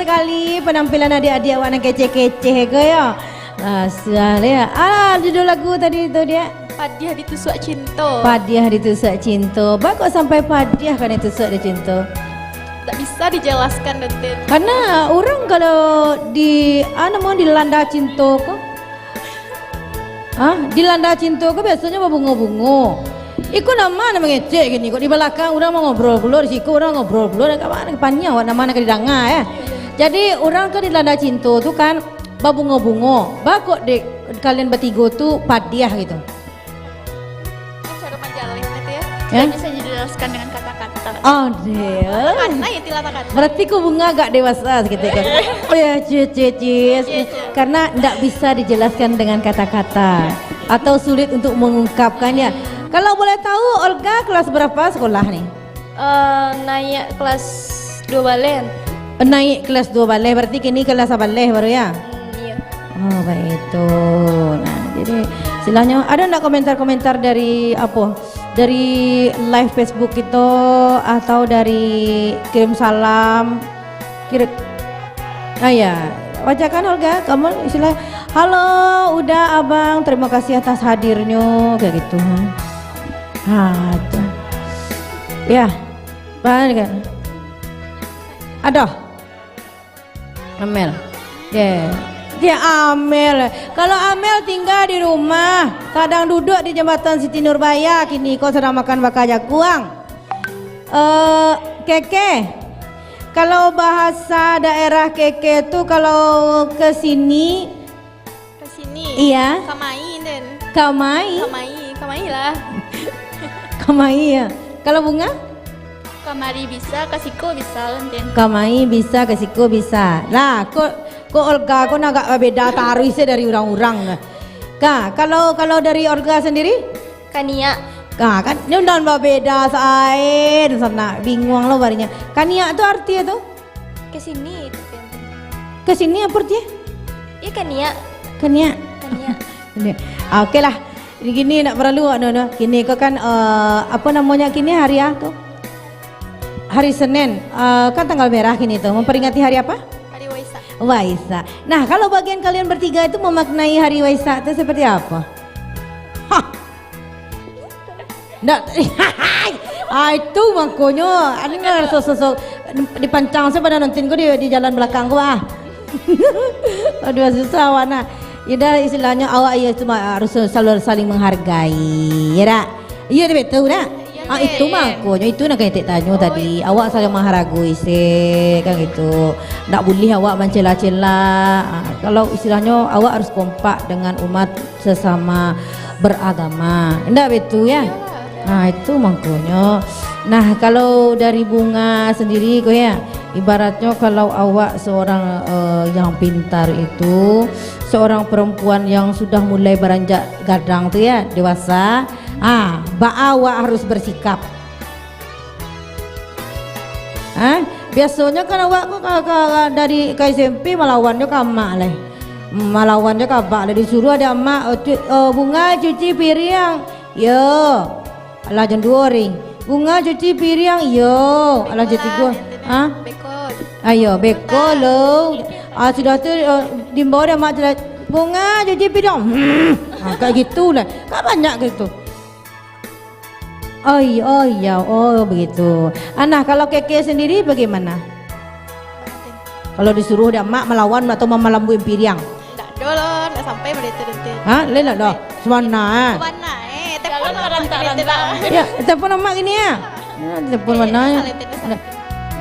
Kali penampilan adik-adik awak nan keceh-keceh ko yo. Ah, suah yo. Ah, judul lagu tadi tu, Diak? Padiah Ditusuak Cinto. Padiah Ditusuak Cinto. Ba kok sampai padiah kan ditusuak dek cinto? Tak bisa dijelaskan, Datin. Karena orang kalau di, ah, namo, dilanda cinto ko, ah, dilanda cinto ko biasonyo babungo-bungo. Iko nan ma nan mangecek kini kok, di balakang urang mangobrol pulo, di siko urang ngobrol pulo, nan ka ma, nan paniang awak, nan ma nan ka didanga, eh. Jadi, urang tu dilanda cinto tu kan babungo-bungo. Ba kok dek kalian batigo tu padiah gitu? Cara majalehnya tu ya, ya? Tidak bisa dijelaskan dengan kata-kata. Oh, dia. Karena itulah kata-kata. Berarti ko Bunga agak dewasa seketika. Oh ya, cie, cie, cie. Cie, cie. Karena ndak bisa dijelaskan dengan kata-kata atau sulit untuk mengungkapkannya. Kalau boleh tahu, Olga kelas berapa sekolah ni? Eh, naik kelas dua baleh. Naik kelas dua baleh, berarti kini kelas sabaleh baru ya? Hmm, iya. Oh, baitu. Nah, jadi istilahnya ada ndak komentar-komentar dari apo? Dari live Facebook kito atau dari kirim salam? Kira, ah, ya. Bacakan, Olga, kamu istilah, "Halo, Uda, Abang, terima kasih atas hadirnyo," kayak gitu. Ha, tu. Ya. Bahan kan? Aduh. Amel. Ya. Dia Amel. Kalau Amel tinggal di rumah, kadang duduk di jembatan Siti Nurbaya, kini ko sedang makan baka jaguang. Eh, Keke. Kalau bahasa daerah Keke tu, kalau ke sini, ke sini. Iya. Kamai, Den. Kamai? Kamai, kamai lah. Kamai ya. Kalau Bunga? Kamari bisa, ka siko bisa lah, Den. Kamai bisa, ka siko bisa. Lah, kok, kok Olga ko nan agak babeda taruih se dari urang-urang. Ka, kalau, kalau dari Olga sendiri? Kaniak. Ka, kan, nyo nan babeda sae, sanak. Bingung lo barinyo. Kaniak tu arti tu? Ke sini, itu, Den. Ke sini apa arti? Iya, kaniak. Kaniak? Kaniak. Ini. Ah, oke lah. Jadi gini, ndak perlu, no, no. Kini ko kan, eh, apa namanya kini hari ah tu? Hari Senin. Eh, kan tanggal merah kini tu. Memperingati hari apa? Hari Waisak. Waisak. Nah, kalau bagian kalian bertiga itu memaknai hari Waisak tu seperti apa? Hah. Ndak. Ah, itu mangkonyo. Anu lah, so, so, so, dipancang sajo panonton ko di, di jalan balakang ko, ah. Aduh, susah awak nah. Indak, istilahnyo awak iyo cuma harus selalu saling menghargai, ya dak? Iyo, dak betul dak? Iyo, ah, itu mangkonyo, itu nan ka etek tanyo tadi. Awak saling menghargai se, kan gitu. Ndak buliah awak mancela-cela. Ah, kalau istilahnyo awak harus kompak dengan umat sesama beragama. Indak betul ya? Iyolah. Nah, itu mangkonyo. Nah, kalau dari Bunga sendiri ko ya, ibaratnyo kalau awak seorang, eh, yang pintar itu, seorang perempuan yang sudah mulai beranjak gadang tu ya, dewasa, ah, baa awak harus bersikap? Ha? Biasonyo kan awak ko ka, ka, ka, dari ka S M P malawan jo ka amak lai. Malawan jo ka amak lai, disuruah dek amak, "Oh, cu-, oh, Bunga cuci piriang." "Yo." Alah jam duo ring. "Bunga cuci piriang." "Yo." Alah jam tigo. Ha? Beko. Ayo, beko lo. Ah, sudah tu, eh, diimbau dek amak tu lai, "Bunga cuci piriang." Hmm. Ha, kayak gitu lah. Kan banyak gitu. Oh, iyo, oh, iyo, oh, begitu. Ah, nah, kalau Keke sendiri bagaimana? Kalau disuruh dek amak malawan atau mamalambuik piriang? Ndak doh lo, ndak sampai model tu, Datin. Ha? Lai ndak doh? Sampai. Samana, eh? Samana, eh? Telepon amak gini, Datin. Ya, telepon amak gini, ya? Ya, telepon mana, ya? Salah, Datin, salah.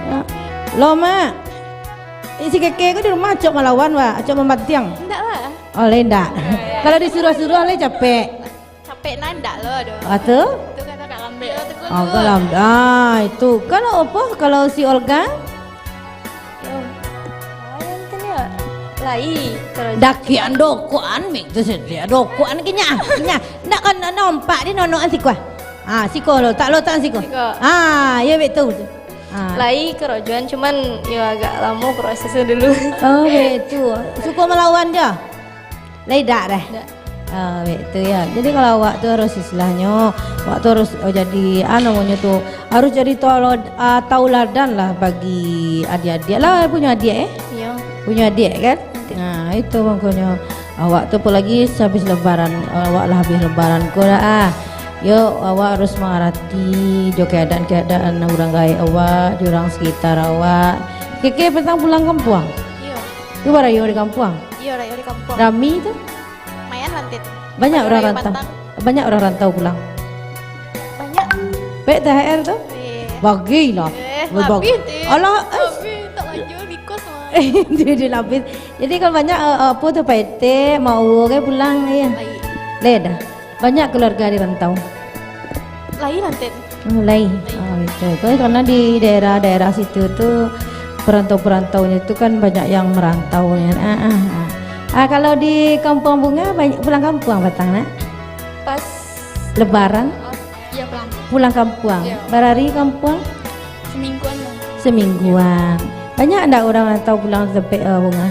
Ya. Lo, Mak. Eh, si Keke ko di rumah acok malawan, Wak? Acok mambantiang? Ndak lah. Oh, lai ndak. Kalau disuruh-suruh, lai capek? Capek nan ndak lo doh. Ah, tu? Tu kan agak lambek. Yo, tu. Oh, agak lambek. Ah, itu. Kalau apa? Kalau si Olga? Yo. Lain kan ya? Lai, kalau dakian dokoan mik tu sajo. Dokoan kenyah, kenyah. Ndak kan nampak di nonoan siko. Ah, siko lo, tak lo tak siko. Siko. Ah, ya betul. Ah. Lai karajoan, cuman yo agak lamo prosesnya dulu. Oh, betul. Suko malawan jo? Lai dak dah? Dak. Ah, baik tu ya. Jadi kalau awak tu harus istilahnyo, awak tu harus, oh, jadi, ah, namonyo tu, harus jadi tolo-, ah, tauladan lah bagi adik-adik lah, punyo adik, eh? Iya. Punyo adiak, kan? Nah, itu makonyo. Awak tu apolai habis lebaran, awak lah habis lebaran ko dah, ah. Yo, awak harus mangarati jo keadaan-keadaan urang gaek awak, jo urang sekitar awak. Keke patang pulang kampuang? Iyo. Tu barayo di kampuang? Iyo, rayo di kampuang. Rami tu? Lumayan lah, Tit. Banyak urang rantau. Banyak urang rantau pulang. Banyak. Baik T H R tu? Eh. Bagilah. Eh, Bagi. Habis, Tit. Alah, eh. Habis, tak lanjut, bikos mah. Dia, dia lah habis. Jadi kalau banyak, eh, apa tu, P T, mau ke pulang, ya? Lai. Lai dah. Banyak keluarga di rantau. Lai lah, Tit. Oh, lai. Lai. Ah, betul. Kan karena di daerah-daerah situ tu, perantau-perantaunyo tu kan banyak yang merantau, kan. Ah, ah, ah. Ah, kalau di Kampuang Bunga, banyak pulang kampuang patang, nak? Pas Lebaran? Oh, iya, pulang. Pulang kampuang. Iya. Barari kampuang? Semingguan lah. Semingguan. Banyak ndak urang rantau pulang tampek, eh, Bunga?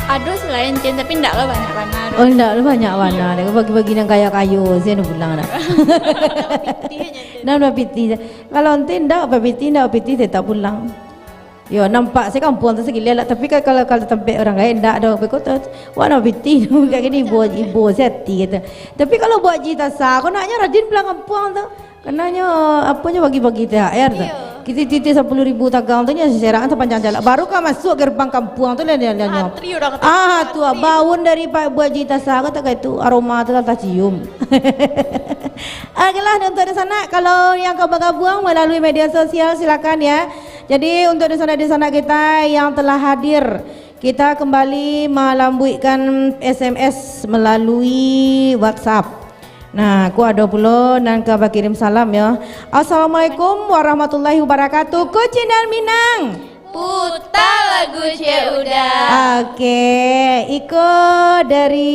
Ado sih lain, Cin, tapi ndak lah banyak bana tu. Oh, ndak lah banyak bana. Dek bagi-bagi nan kayo-kayo, sia nan pulang dah. Nambah pitih aja, Cin. Nambah pitih. Kalau enti ndak, apa pitih, ndak pitih, tetap pulang. Yo, nampak se kampuang tu sagilo lah, tapi ka-, kalau, kalau tampek urang gaek, ndak doh, beko tu, wak nambah pitih, kak gini, ibo, ibo se ati, kata. Tapi kalau Buak Ji Tasa, ko naknyo rajin pulang kampuang tu. Kananyo, aponyo bagi-bagi T H R tu. Iyo. Kito titih sapuluah ribu tagang tu nyo serak sapanjang jalan. Baru ka masuak gerbang kampuang tu lah, lah, lah, nyo. Antri urang tu. Ah, tu, antri. Baun dari Pak Buak Ji Tasa ko tak itu aroma tu lah tacium. Okelah, untuk di sana, kalau yang ka bagabuang melalui media sosial, silakan ya. Jadi, untuk di sana, di sana kita yang telah hadir, kita kembali malambuikkan S M S melalui WhatsApp. Nah, ko ado pulo nan ka bakirim salam, yo. "Assalamualaikum warahmatullahi wabarakatuh. Ko Cin nan Minang?" Puta lagu Cek Uda. Oke, iko dari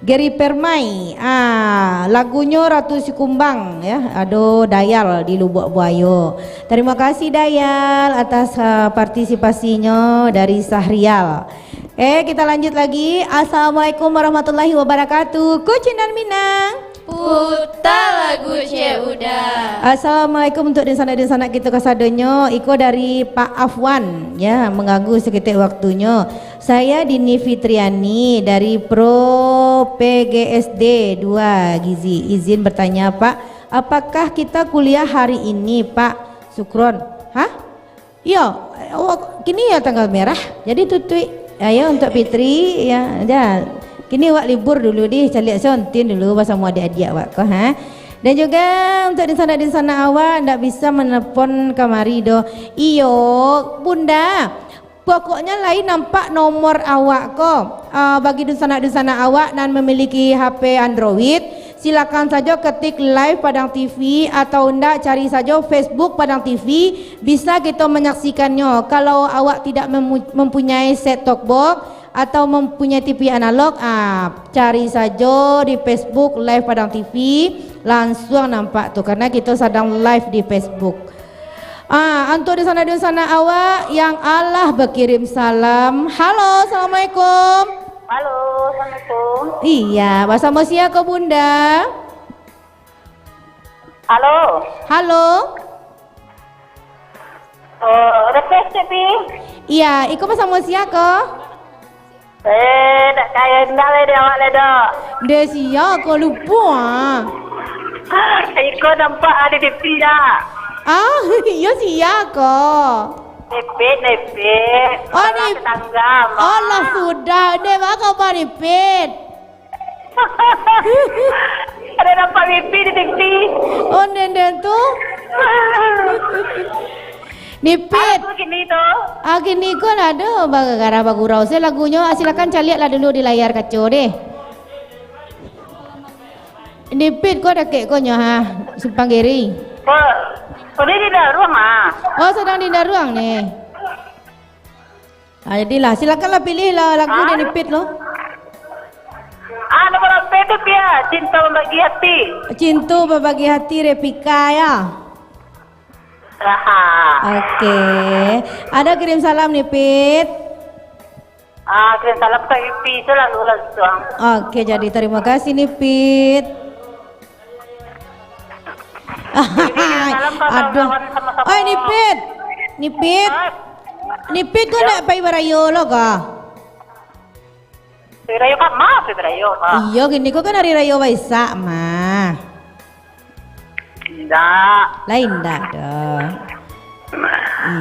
Gary Permai. Ah, lagunyo Ratu Sikumbang, ya. Ado Dayal di Lubuak Buayo. Terima kasih Dayal atas, ah, partisipasinyo dari Sahrial. Eh, kita lanjut lagi. Assalamualaikum warahmatullahi wabarakatuh. Ko Cin nan Minang. Puta lagu Cek Uda. Assalamualaikum untuk dinsanak-dinsanak kito kasadonyo. Iko dari Pak Afwan, ya, mengganggu seketek waktunyo. Saya Dini Fitriani dari Pro P G S D dua Gizi. Izin bertanya, Pak, apakah kita kuliah hari ini, Pak? Sukron. Hah? Iyo, awak kini yo tanggal merah, jadi tutuik. Ayo, untuk Fitri, ya, jan. Kini awak libur dulu dih, caliak sontin dulu basamo adiak-adiak awak ko, ha. Dan juga untuk dinsanak-dinsanak awak ndak bisa manelpon kamari doh. Iyo, Bunda. Pokoknyo lai nampak nomor awak ko. Ah, bagi dunsanak-dunsanak awak nan memiliki H P Android, silakan sajo ketik live Padang T V atau ndak cari sajo Facebook Padang T V, bisa kito manyaksikannya. Kalau awak tidak memu-, mempunyai set top box atau mempunyai T V analog, ah, cari sajo di Facebook live Padang T V, lansuang nampak tu, karena kito sadang live di Facebook. Ah, untuk dunsanak-dunsanak awak yang alah bakirim salam. Halo, assalamualaikum. Halo, assalamualaikum. Iya, basamo sia ko, Bunda? Halo. Halo. Oh, request, Pi. Iya, iko basamo sia ko? Eh, dak kaya indak lai dek awak lai, dok. Dek sia ko, lupo ah. Iko nampak ado di T V dak? Ah, iyo sia ko. Nipit, nipit. Oh, nip-, tetangga, Mak. Alah, sudah. Dek, baa kaba nipit? Ado nampak Pipi di T V. Oh, den, den tu. Nipit. Apo kini tu? Ah, kini ko lah ado bagagara bagurau. Saya lagunyo, ah, silakan caliak lah dulu di layar kaco deh. Nipit ko dakek ko nyo, ha, Simpang Giri. Oh, oh, dia di daruang, ah. Oh, sadang di daruang ni. Ah, jadilah, silakanlah pilih lah lagu dari Pit lo. Ah, nomor berapa tu, Pia? Cinta Membagi Hati. Cinta Membagi Hati, Repika, ya? Aha. Oke. Ada kirim salam nih, Pit. Ah, kirim salam ke Pipi selalu langsung. Oke, jadi terima kasih nih, Pit. Jadi, salam kawan-kawan. Aduh. Sama-sama. Oi, Nipit. Nipit. Nipit ko nak pai barayo lo ko? Pai barayo ka ma, pai barayo ka? Iyo, kini ko kan hari rayo Waisak mah. Indak. Lain indak doh.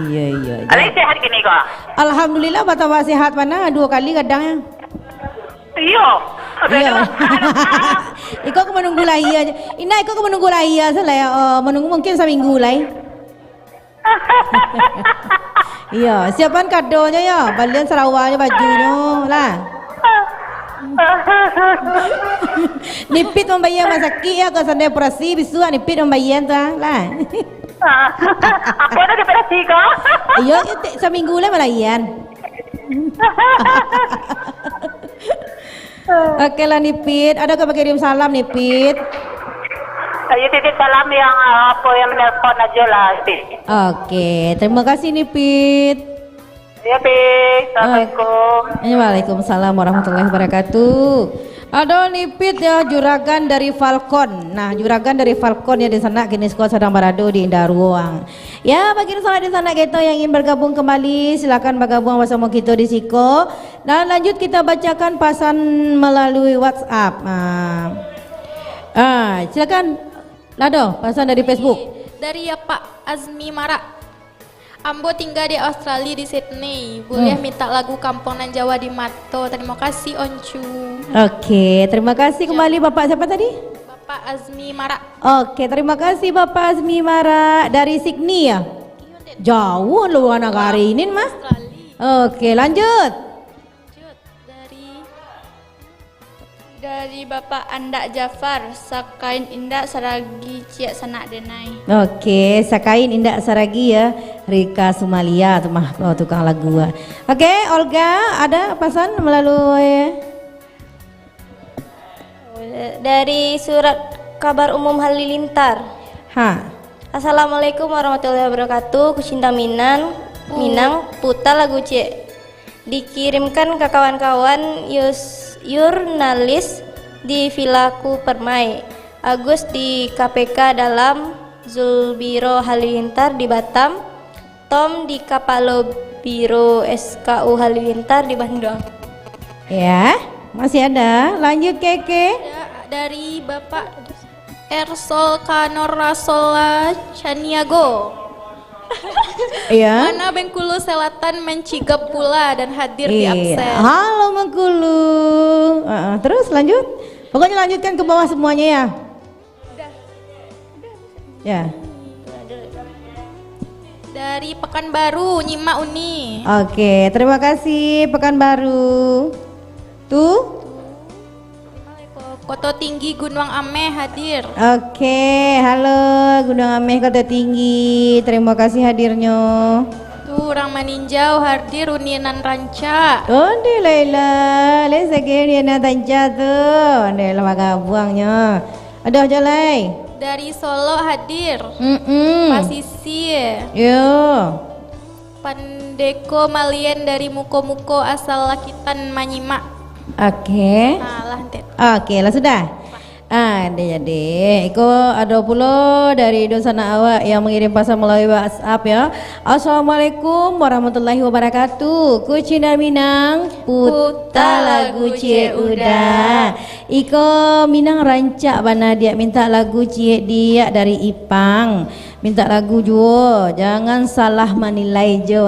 Iyo, iyo, iyo. Alai sehat kini ko? Alhamdulillah, batambah sehat bana, duo kali kadang. Iyo. Iyo. Iko ka manunggu lahia. Indak, iko ka manunggu lahia salah, oh, manunggu mungkin saminggu lai. Iyo, siapan kadonyo yo, balian sarawanyo, bajunyo lah. Nipit mambayia rumah sakik yo, ko sandai operasi, bisuak Nipit mambayia tu ah, lah. Apo dah operasi ko? Iyo, saminggu lah malahian. Oke lah, Nipit. Ado ka bakirim salam, Nipit? Ayo titip salam yang, ah, apo yang menelpon ajo lah, Nipit. Oke, terima kasih, Nipit. Iya, Pit. Assalamualaikum. Eh, waalaikumsalam warahmatullahi wabarakatuh. Ado Nipit ya, juragan dari Falcon. Nah, juragan dari Falcon ya di sana kini siko sadang barado di Indaruang. Ya, bagi sanak di sana kito yang ingin bergabung kembali, silakan bergabung bersama kita di siko. Dan lanjut kita bacakan pasan melalui WhatsApp. Ah. Ah, silakan. Lado, pasan dari Facebook. Dari ya Pak Azmi Marak. Ambo tingga di Australia, di Sydney. Buliah minta lagu Kampuang Nan Jauah di Mato. Tarimo kasih, Oncu. Oke, terima kasih kembali Bapak siapa tadi? Bapak Azmi Marak. Oke, terima kasih Bapak Azmi Marak dari Sydney ya. Jauh luar nagari ini mah. Australia. Oke, lanjut. Lanjut dari Dari Bapak Andak Jafar, sakain indak saragi ciek sanak denai. Oke, sakain indak saragi ya, Rika Sumalia tu mah, oh, tukang lagu ah. Oke, Olga, ada pasan melalui Dari surat kabar umum Halilintar. Ha. Assalamualaikum warahmatullahi wabarakatuh. Kucinta Minang, Minang, puta lagu ciek. Dikirimkan ka kawan-kawan yus-, jurnalis di Villaku Permai, Agus di K P K Dalam, Zulbiro Halilintar di Batam, Tom di Kapalo Biro S K U Halilintar di Bandung. Ya, masih ada. Lanjut, Keke. Ada dari Bapak Ersol Kanor Rasola Caniago. Iya. Mana Bengkulu Selatan mencigap pula dan hadir di Iya. absen. Halo Bengkulu. Heeh, terus lanjut. Pokoknya lanjutkan ke bawah semuanya ya. Ya. Dari Pekanbaru, nyimak Uni. Oke, terima kasih Pekanbaru. Tu? Koto Tinggi Gunuang Ameh hadir. Oke, halo Gunuang Ameh Koto Tinggi. Terima kasih hadirnyo. Tu urang Maninjau hadir, Uni nan rancak. Onde lah ilah. Lai sagek Uni nan rancak tu. Onde lah bagabuangnyo. Aduh, jalai. Dari Solok hadir. Mm-mm. Pasisir. Yo. Pandeko Malien dari Muko-Muko asal Lakitan manyimak. Oke. Nah, lah, ente. Oke, lah sudah. Ah, deh, jadi. Iko ado pulo dari dunsanak awak yang mangirim pasan malalui WhatsApp, ya. "Assalamualaikum warahmatullahi wabarakatuh. Kucinta Minang, puta lagu ciek Uda." Iko Minang rancak bana, Diak, mintak lagu ciek, Diak, dari Ipang. Mintak lagu juo, jangan salah manilai jo.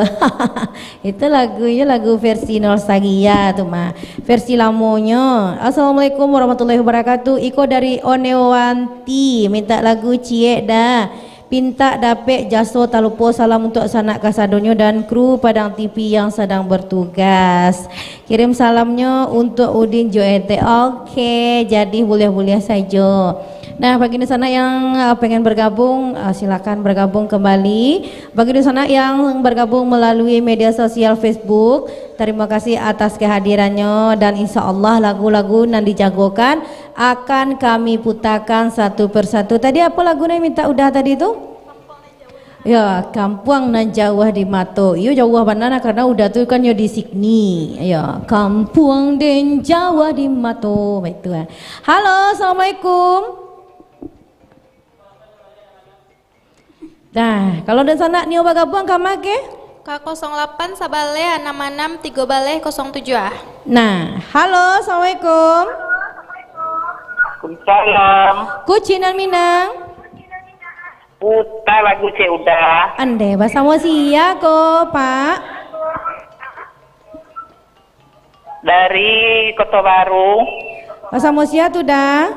Itu lagunyo lagu versi Nostalgia tu mah. Versi lamonyo. Assalamualaikum warahmatullahi wabarakatuh. Iko dari Onewanti, mintak lagu ciek dah. Pintak dapek jaso talupo, salam untuak sanak kasadonyo dan kru Padang T V yang sadang bertugas. Kirim salamnyo untuak Udin jo Ete. Oke, jadi buliah-buliah sajo. Nah, bagi dunsanak yang, ah, pengen bergabung, ah, silakan bergabung kembali. Bagi dunsanak yang bergabung melalui media sosial Facebook, terima kasih atas kehadirannya dan insya Allah lagu-lagu nan dijagokan akan kami putarkan satu persatu. Tadi apa lagu nan minta Uda tadi tu? Ya, Kampuang Nan Jauah di Mato. Iyo, jauah bana nah, karena Uda tu kan yo di Sydney. Ya, Kampuang Den Jauah di Mato. Baitu ah. Halo, assalamualaikum. Nah, kalau dunsanak nio bagabuang ka ma ke? Ka kosong lapan sabaleh anam anam tigo baleh kosong tujuah. Nah, halo, assalamualaikum. Waalaikumsalam. Kucinan Minang. Puta lagu Cek Uda. Ande, basamo sia ko, Pak? Dari Koto Baru. Basamo sia tu, Da?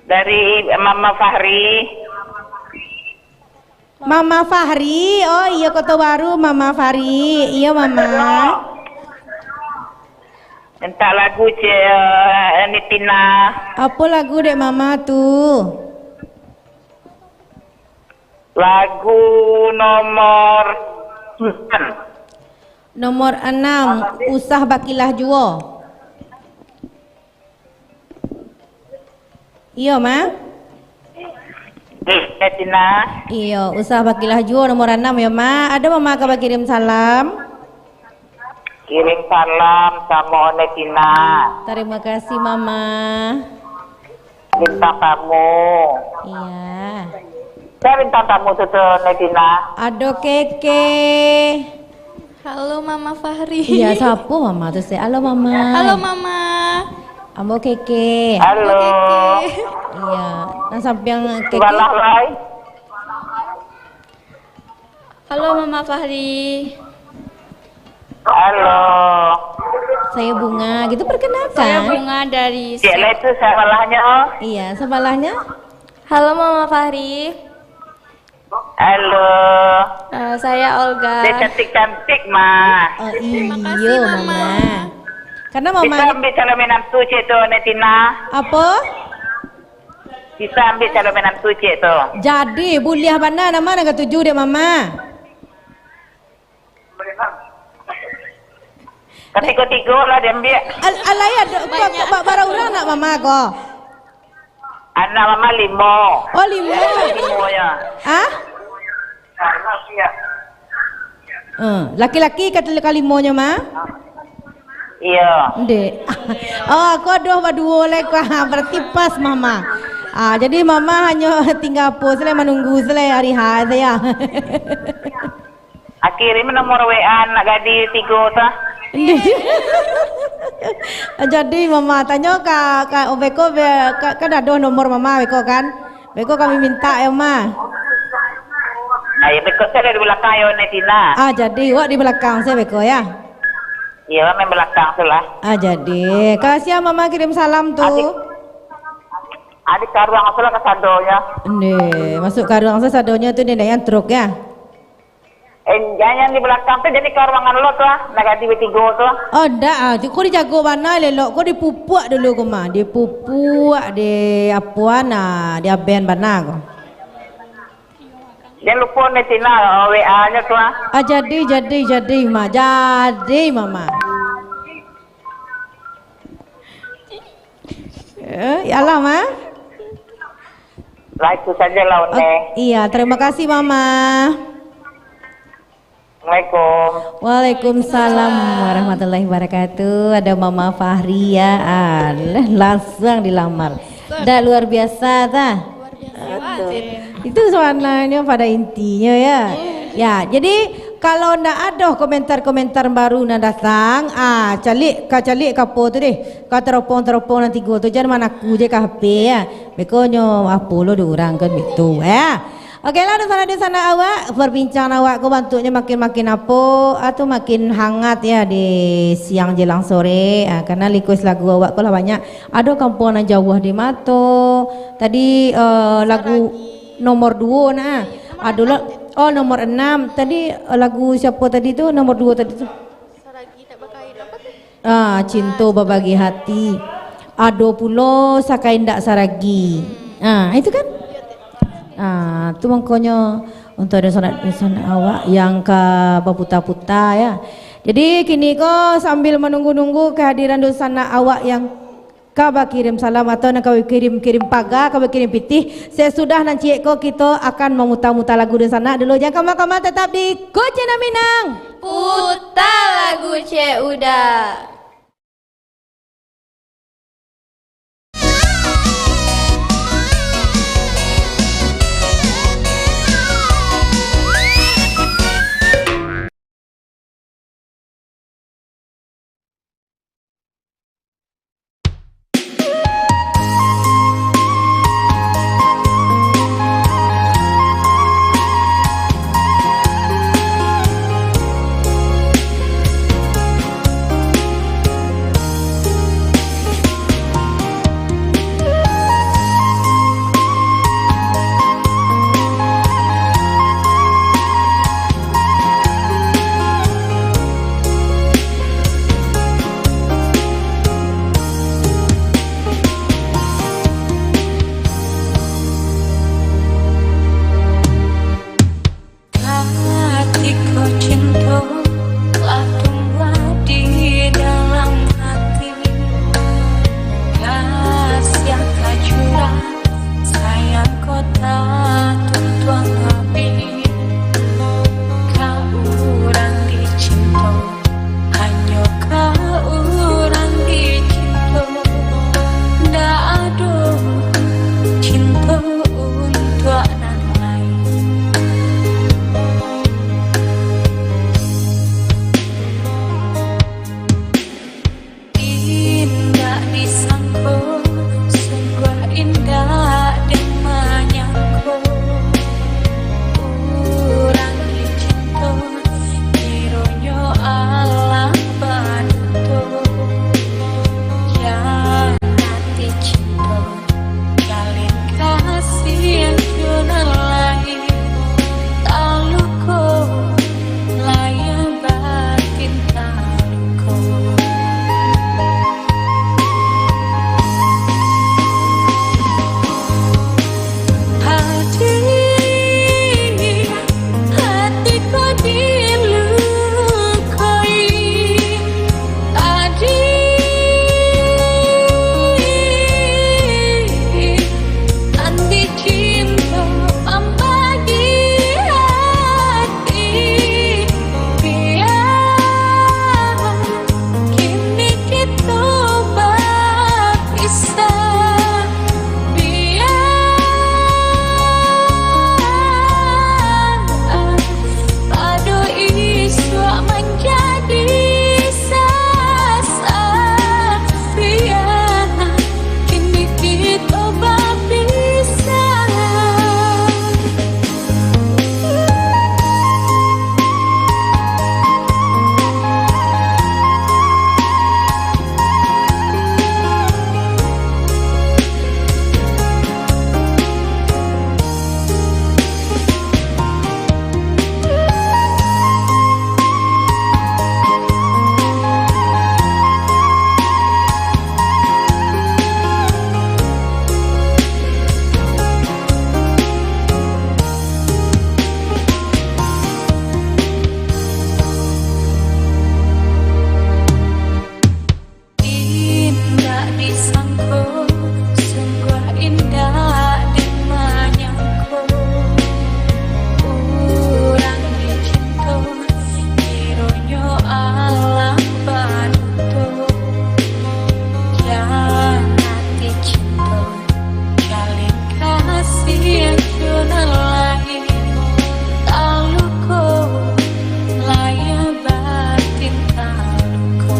Dari Mama Fahri. Mama Fahri, oh iyo, Koto Baru, Mama Fahri. Iyo, Mama. Mintak lagu, Cek, eh, Nitina. Apo lagu dek Mama tu? Lagu nomor sembilan. Nomor anam, Usah Bakilah Juo. Iyo, Ma? Eh, Tina. Iyo, Usah Bakilah Juo nomor anam yo, Ma. Ado Mama ka bakirim salam? Kirim salam samo Netina. Tarimo kasih, Mama. Bintang tamu. Iya. Sia bintang tamu tu, tu, Netina? Ado Keke. Halo, Mama Fahri. Iya, sapo Mama tu, se? Halo, Mama. Halo, Mama. Ambo Keke. Halo. Ambo Keke. Iya. Nah, sampiang Keke. Sabalah lai. Halo, Mama Fahri. Halo. Saya Bunga. Gitu, perkenalkan. Saya Bunga dari Cek Siak. Lai tu sabalahnyo. Iya, sabalahnyo. Halo, Mama Fahri. Halo. Eh, saya Olga. Dia cantik-cantik, Ma. Oh, terima kasih, iyo, Mama. Mama. Karena Mama bisa ni ambil calon minantu, Cek, tu, Netina. Apa? Bisa ambil calon minantu, Cek, tu. Jadi, buliah bana, nama nan katuju dek Mama? Katigo-tigo lah diambil. Al-, alai ado, ba-, ba-, bara urang anak Mama ko? Anak Mama limo. Oh, limo. Limo, ya. Hah? Eh, laki-laki ka-, kalimonyo, Ma? Iyo. Ndek. Oh, ko doh baduo lai ko. Berarti pas, Mama. Ah, jadi Mama hanyo tingga apo sajo, manunggu sajo hari H sajo. Ah, kirim nomor W A anak gadih tigo tu. Jadi, Mama, tanyo ka, ka, oh, beko, be-, ka, kan ado nomor Mama beko, kan? Beko kami minta, yo, Ma. Ah, yo, beko sajo di balakang, yo, Netina. Ah, jadi, wak di balakang sajo beko, yo? Iyo, main balakang tu lah. Ah, jadi. Ka sia Mama kirim salam tu? Adik, adik karuang tu lah kasadonyo. Ndeh, masuk karuang sasadonyo tu, ndeh, nan truk, yo? Eh, jan, jan di balakang tu, jadi ka ruangan lo tu lah, nak gadih batigo tu. Oh, ndak ah. Ko dijago bana elok-elok, ko dipupuak dulu ko mah. Dipupuak, di apoan, ah, diaben bana ko. Jan lupo Netina, W A-nyo tu ah. Ah, jadi, jadi, jadi, Mama. Jadi, Mama. Eh, iyolah, Ma. Lah, itu sajalah, Ondeh. Oh, iya, terima kasih, Mama. Assalamualaikum. Waalaikumsalam warahmatullahi wabarakatuh. Ada Mama Fahri, ya. Ah, langsung dilamar. Dah luar biasa, tah? Luar biasa. Aduh. Itu sebenarnya pada intinya, ya. Ya, jadi kalau ndak ada komentar-komentar baru nan datang, ah, caliak, ka caliak ka apo tu deh. Ka teropong-teropong nan tigo tu, jan manaku je ka H P, ya. Beko nyo apo lo di urang kan gitu, ya. Oke lah, dunsanak-dunsanak awak, perbincangan awak ko bantuaknyo makin-makin apo, atau makin hangat ya di siang jelang sore, ah, karena request lagu awak ko lah banyak. Ado Kampuang Nan Jauah di Mato, tadi, eh, lagu nomor duo nah. Ado lah, oh, nomor enam. Tadi, eh, lagu siapo tadi tu, nomor duo tadi tu? Ah, Cinto Babagi Hati. Ado pulo Sakai Ndak Saragi. Ah, itu kan? Ah, tu mangkonyo untuk dunsanak-dunsanak awak yang ka baputa-puta, ya. Jadi, kini ko sambil manunggu-nunggu kehadiran dunsanak awak yang ka bakirim salam atau nan ka bakirim-kirim paga, ka bakirim pitih, sasudah nan ciek ko kito akan mamuta-muta lagu dunsanak dulu. Jan kama-kama, tetap di Kucindan Minang. Puta lagu Cek Uda. Disangko, sungguah indak dimanyangko. Urang dicinto, kironyo alam baduto. Jan ati cinto, jalin kasih jo nan lain. Taluko, layah batin taluko.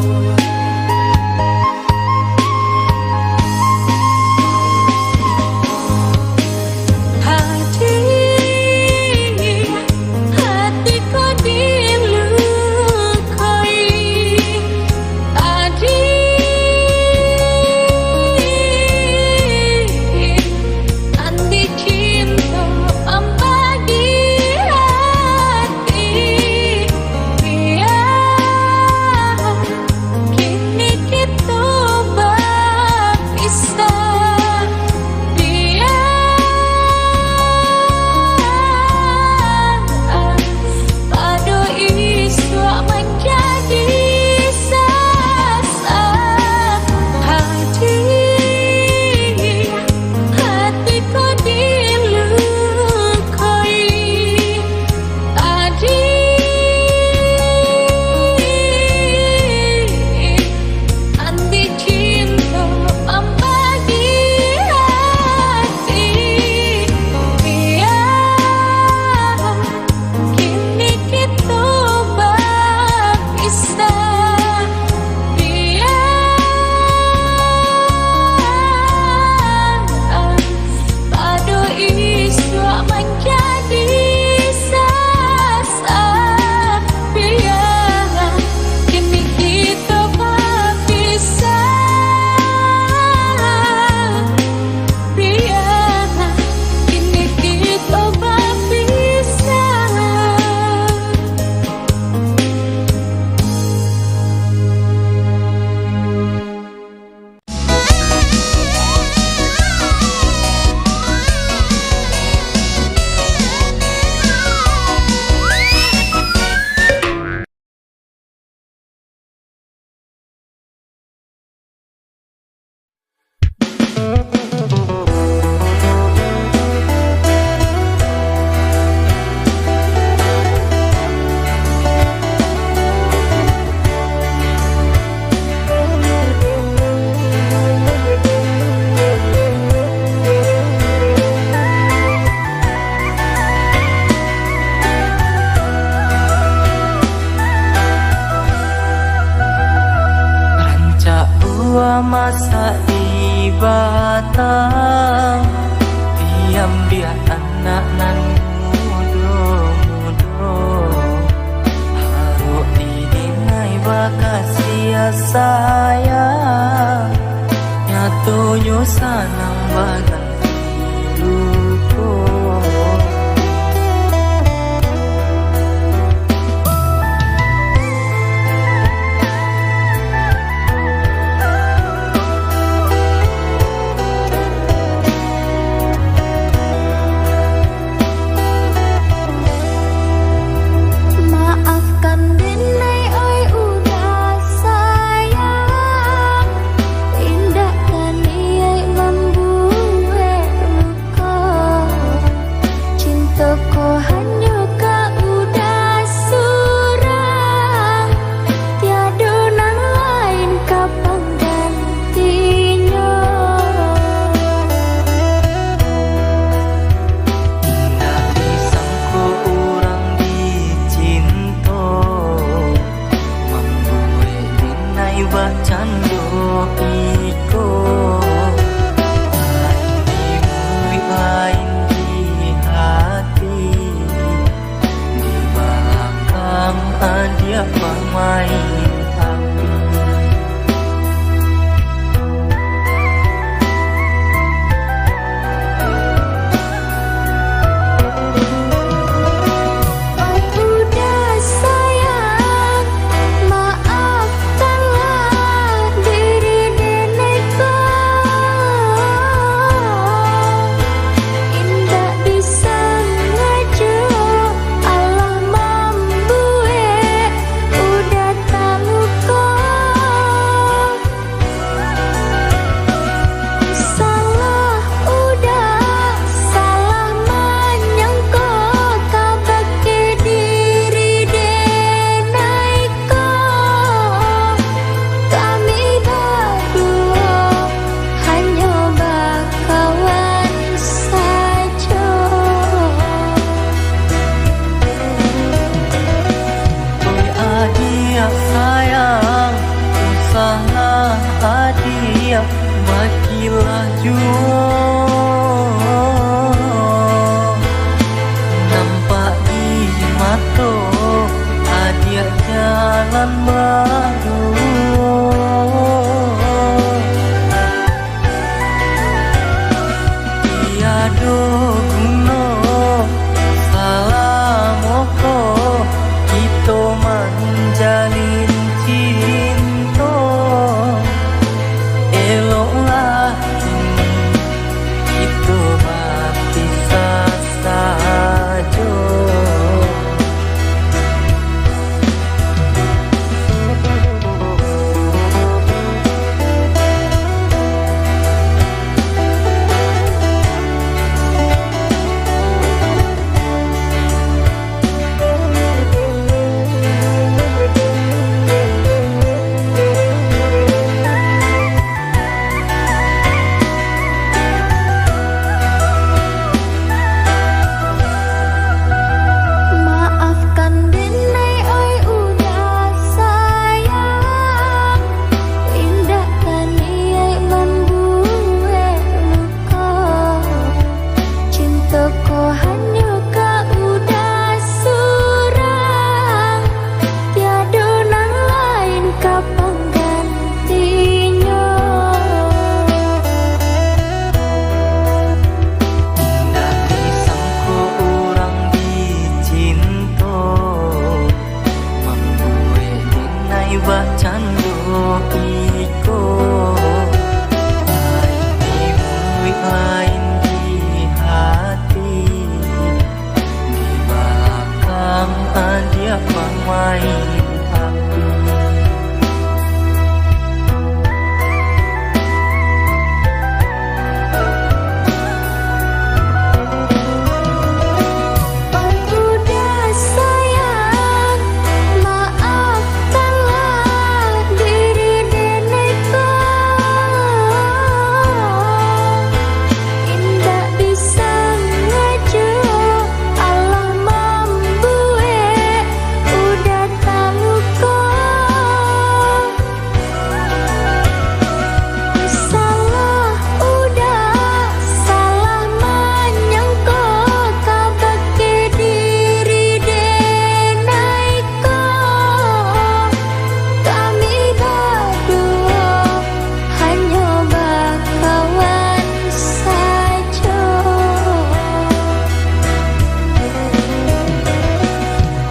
Hati, hati ko dilukoi. Ati, ati cinto mambagi ati. Biar kini kito bapisah. Biar pado isuak manjadi sasak. Hati, hati ko dilukoi. Ati, ati cinto mambagi ati. Biar kini kito bapisah. Biar pado isuak manjadi sasak. Biar kini kito bapisah. Biar kini kito bapisah. Rancak buah masak di batang, diambiak anak nan mudo-mudo. Harok di dinai bakasiah sayang, nyatonyo sanang baganti luko. Maafkan dinai oi udah sayang, indak ka niaik mambuek Bakilah juo, nampak di mato, adiak jalan baduo. Tiado guno salamo ko kito manjalin cinto. Eloklah kini kito bapisah sajo. Maafkan denai, oi uda sayang, indak ka niaik mambuek luko. Cinto ko hanyo ka uda surang, tiado nan lain ka panggantinyo. Indak disangko urang dicinto, mambuek denai bacando iko. Lain di muluik, lain di hati, di balakang adiak mamain api. Uda sayang, maafkanlah diri denai ko. Indak disangajo alah mambuek uda taluko. Salah uda, salah manyangko kabake diri denai ko. Kami baduo hanyo bakawan sajo.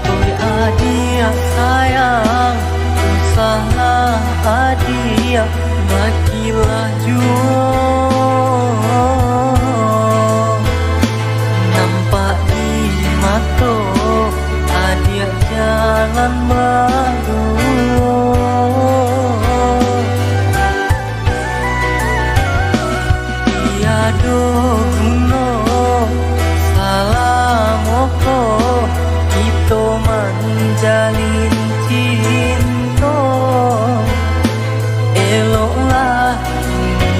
Oi adiak sayang, usahlah adiak bakilah juo. Nampak di mato, adiak jalan baduo. Tiado guno salamo ko kito manjalin cinto. Eloklah kini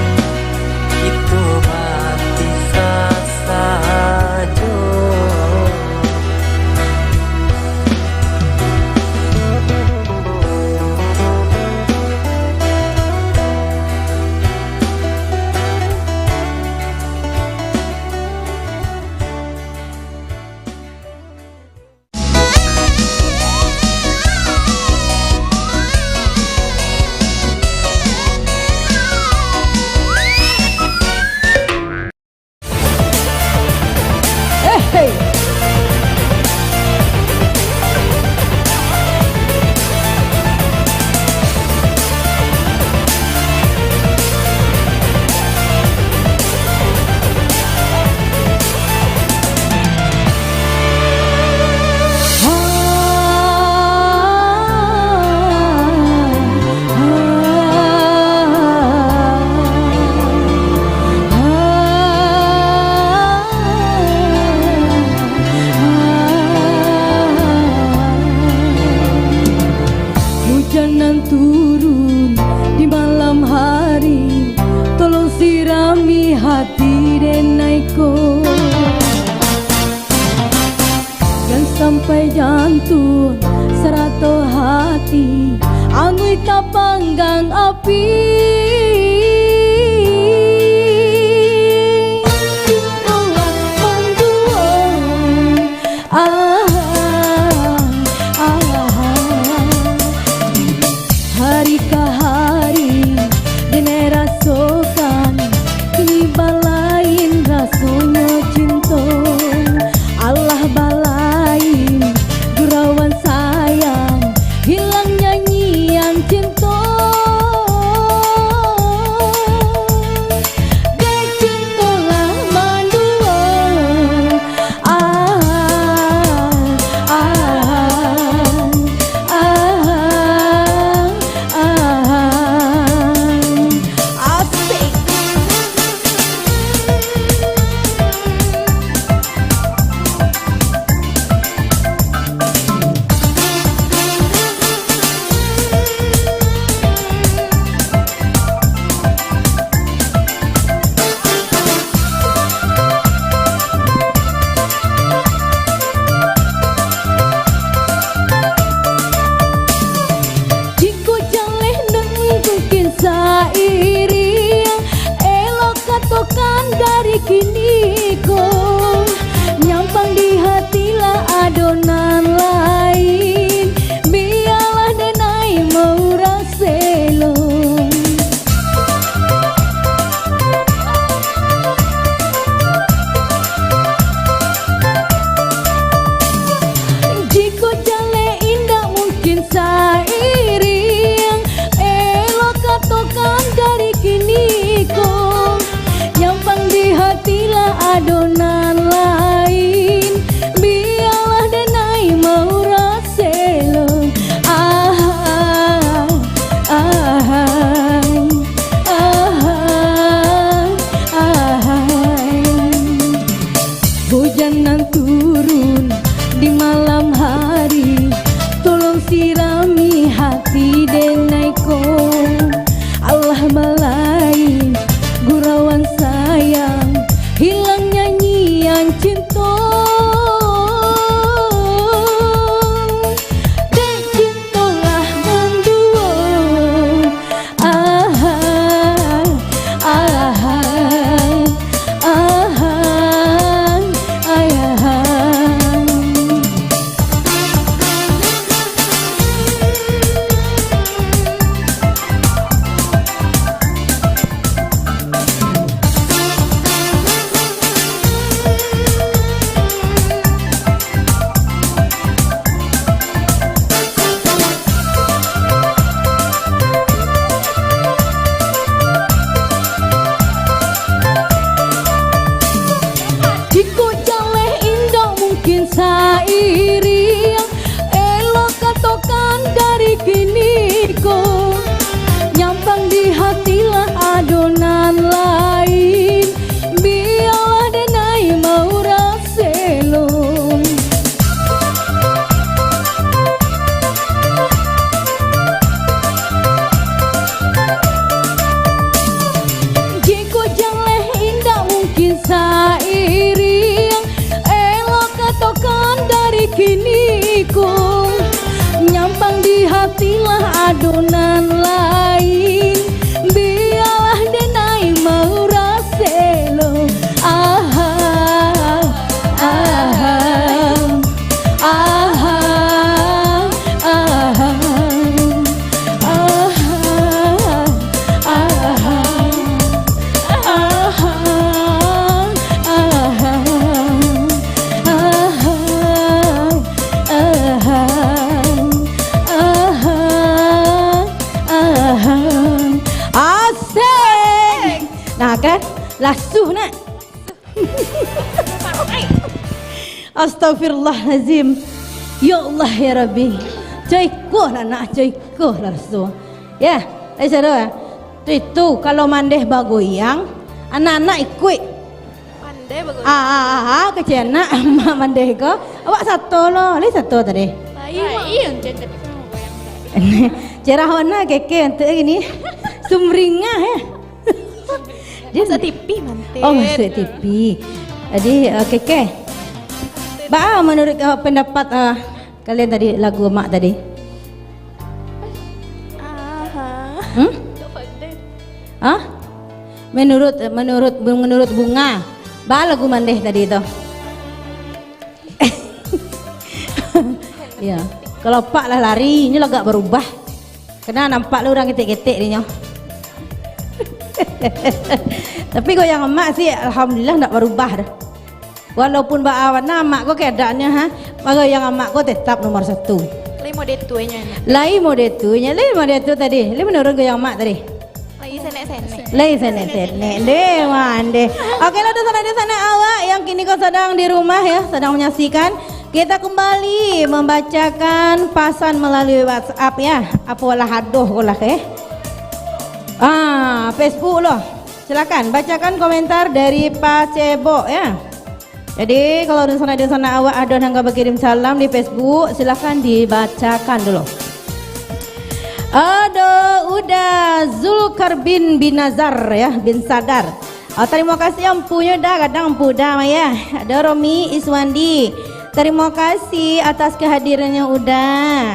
kito bapisah sajo. Hujan nan turun di malam hari, tolong sirami hati denai ko. Jan sampai jantuang sarato hati, anguih tapanggang api. Dunan lain, bialah denai mauraselo. Aha, aha, aha, aha, aha, aha, aha, aha, aha, aha, aha, aha. Asik. Nah kan, lasuh nak. Astagfirullahalazim. Ya Allah, ya Rabbi. Coikoh lah nak, coikoh lah lasuh. Ya, eh, saudara. Tu itu, kalau mandeh bagoyang, anak-anak ikuik. Pandai bagus. Ah, ah, ah, ah, kecil anak, amak mandeh ko. Awak sato lo, lai sato tadi. Lain, Mak. Iya, encen tadi kan mau goyang. Cerah warna keke untuk gini. Sumringah, eh. Dia Masuk T V, mantin. Oh, masuk T V. Jadi, eh, keke. Baa menurut, eh, pendapat, eh, kalian tadi lagu Mak tadi? Aha. Hmm? Hah? Menurut, menurut, menurut Bunga, baa lagu mandeh tadi tu? Ya. Kalau Pak lah lari, ini lah agak berubah. Kena nampak lah urang ketek-ketek dinyo. Tapi goyang amak sih, alhamdulillah ndak berubah dah. Walaupun baa warna amak ko keadaannyo, ha, goyang amak ko tetap nomor satu. Lai mode tu nyo, enak. Lai mode tu nyo, lai mode tu tadi. Lai menurun goyang amak tadi. Lai senek-senek. Lai senek-senek. Deh, mandeh. Oke lah, dunsanak-dunsanak awak yang kini ko sadang di rumah ya, sadang menyaksikan. Kita kembali membacakan pasan melalui WhatsApp ya. Apolah adoh ko lah, eh. Ah, Facebook loh. Silakan bacakan komentar dari Pak Cebok ya. Jadi, kalau dunsanak-dunsanak awak ado nan ka bakirim salam di Facebook, silahkan dibacakan dulu. Ado Uda Zulkarbin bin Nazar, ya, bin Sadar. Ah, tarimo kasih ampunyo Uda, kadang ampu Uda mah, ya. Ado Romi Iswandi. Tarimo kasih atas kehadirannyo Uda.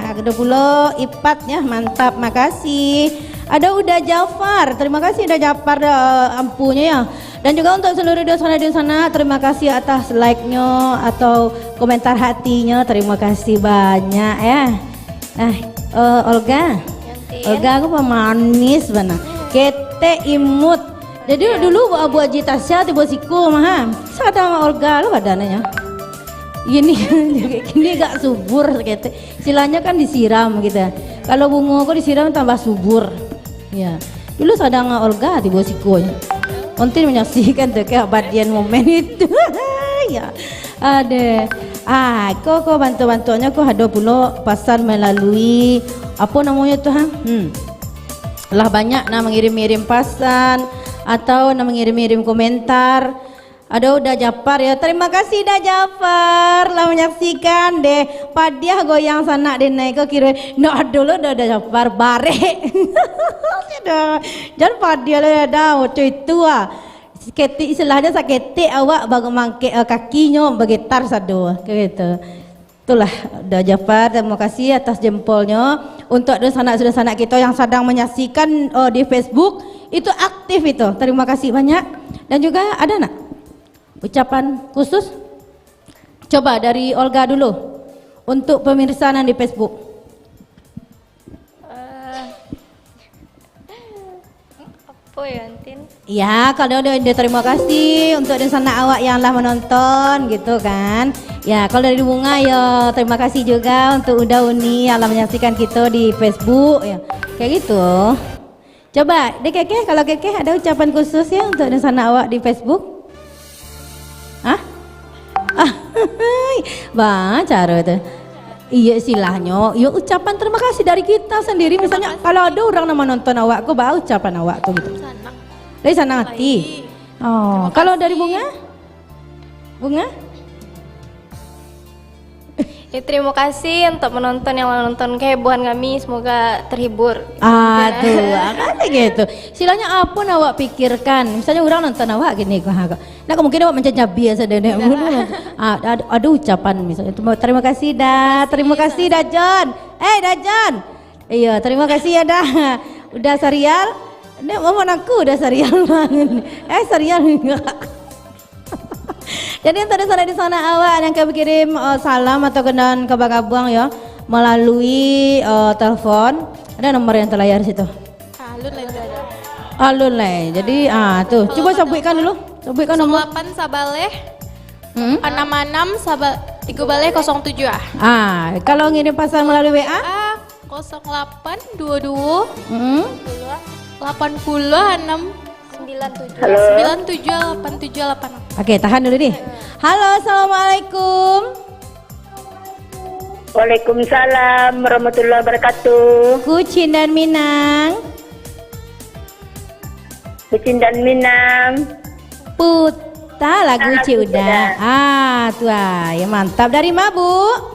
Ado pulo Ipat, ya, mantap, makasih. Ado Uda Jafar. Tarimo kasih Uda Jafar, dah ampunyo, ya. Dan juga untuk seluruh dunsanak-dunsanak, terima kasih atas like-nyo atau komentar hatinyo. Terima kasih banyak, ya. Nah, eh, Olga. Nyantin. Olga ko pamanis bana. Ketek imut. Jadi, iya, dulu Abu Haji Tasya tibo siko mah, ha. Sadang Olga lo badannyo. Ini, ini agak subur saketek. Silahnyo kan disiram gitu. Kalau bungo ko disiram tambah subur. Ya. Dulu sadang Olga tibo sikonyo. Ontin menyaksikan tu, keabadian momen itu. Ya. Ada. Ah, ko, ko bantuak-bantuaknyo ko ado pulo pasan melalui, apo namonyo tu, ha? Hmm. Lah banyak nan mangirim-ngirim pasan atau nan mangirim-ngirim komentar. Ado Uda Japar, ya. Tarimo kasih, Uda Japar, lah manyaksikan deh. Padiah goyang sanak denai ko, kiro ndak ado lo Uda, Uda Japar, barek. Dah, jan padiah lo, dah, macam itu, ah. Saketek, istilahnyo saketek awak baru mangkek, eh, kakinyo bagetar sado, kayak gitu. Itulah, Uda Japar, terima kasih atas jempolnyo. Untuk dunsanak-dunsanak kito yang sadang menyaksikan, eh, di Facebook, itu aktif itu. Terima kasih banyak. Dan juga ada nak ucapan khusus? Coba dari Olga dulu untuk pemirsa nan di Facebook. Eh, apo yo, Antin? Ya, kalau udah, udah terima kasih untuk dunsanak awak yang lah menonton gitu kan. Ya, kalau dari Bunga yo, terima kasih juga untuk Uda Uni yang lah menyaksikan kita di Facebook ya. Kayak gitu. Coba, dek Kekeh, kalau Kekeh ada ucapan khusus ya untuk dunsanak awak di Facebook? Hah? Bah, cara tu. Iya, istilahnyo, yo ucapan terima kasih dari kita sendiri. Misalnya, kalau ada orang yang menonton awak ko, bah ucapan awak ko gitu. Dari sanang hati. Oh, kalau dari Bunga? Bunga? Ya, terima kasih untuk menonton yang menonton kehebohan kami. Semoga terhibur. Ah, tu, ah, kan gitu. Istilahnya apa yang awak pikirkan. Misalnya orang nonton awak gini, kok, ha, kok. Nah, mungkin awak macam cabi ya, sadar. Ah, ada, ada ucapan misalnya. Terima, terima kasih, Da. Terima kasih, Da John. Eh, Da John. Iyo, tarimo kasih yo, Da. Uda Sarial. Dek, mama aku Uda Sarial bangun. Eh, Sarial. Jadi, untuk di sana, di sana awak nan ka bakirim, eh, salam atau nan ka bagabuang yo, malalui, eh, telepon. Ada nomor yang terlayar situ. Alun lai, Uda. Alun lai. Jadi, ah, tu. Cubo sabuikkan dulu. Sabuikkan nomor. Kosong lapan sabaleh, hmm? Anam anam saba-, tigo baleh kosong tujuah. Ah, kalau ngirim pasan malalui W A? W A kosong lapan dua dua, hmm? Lapan puluh anam. Sembilan tujuh. Halo. Sembilan tujuh lapan tujuh lapan. Oke, tahan dulu nih. Halo, assalamualaikum. Waalaikumsalam warahmatullahi wabarakatuh. Kucing dan Minang. Kucing dan Minang. Puta lagu Cik Uda. Ah, tu ah. Ya, mantap. Dari ma, Bu?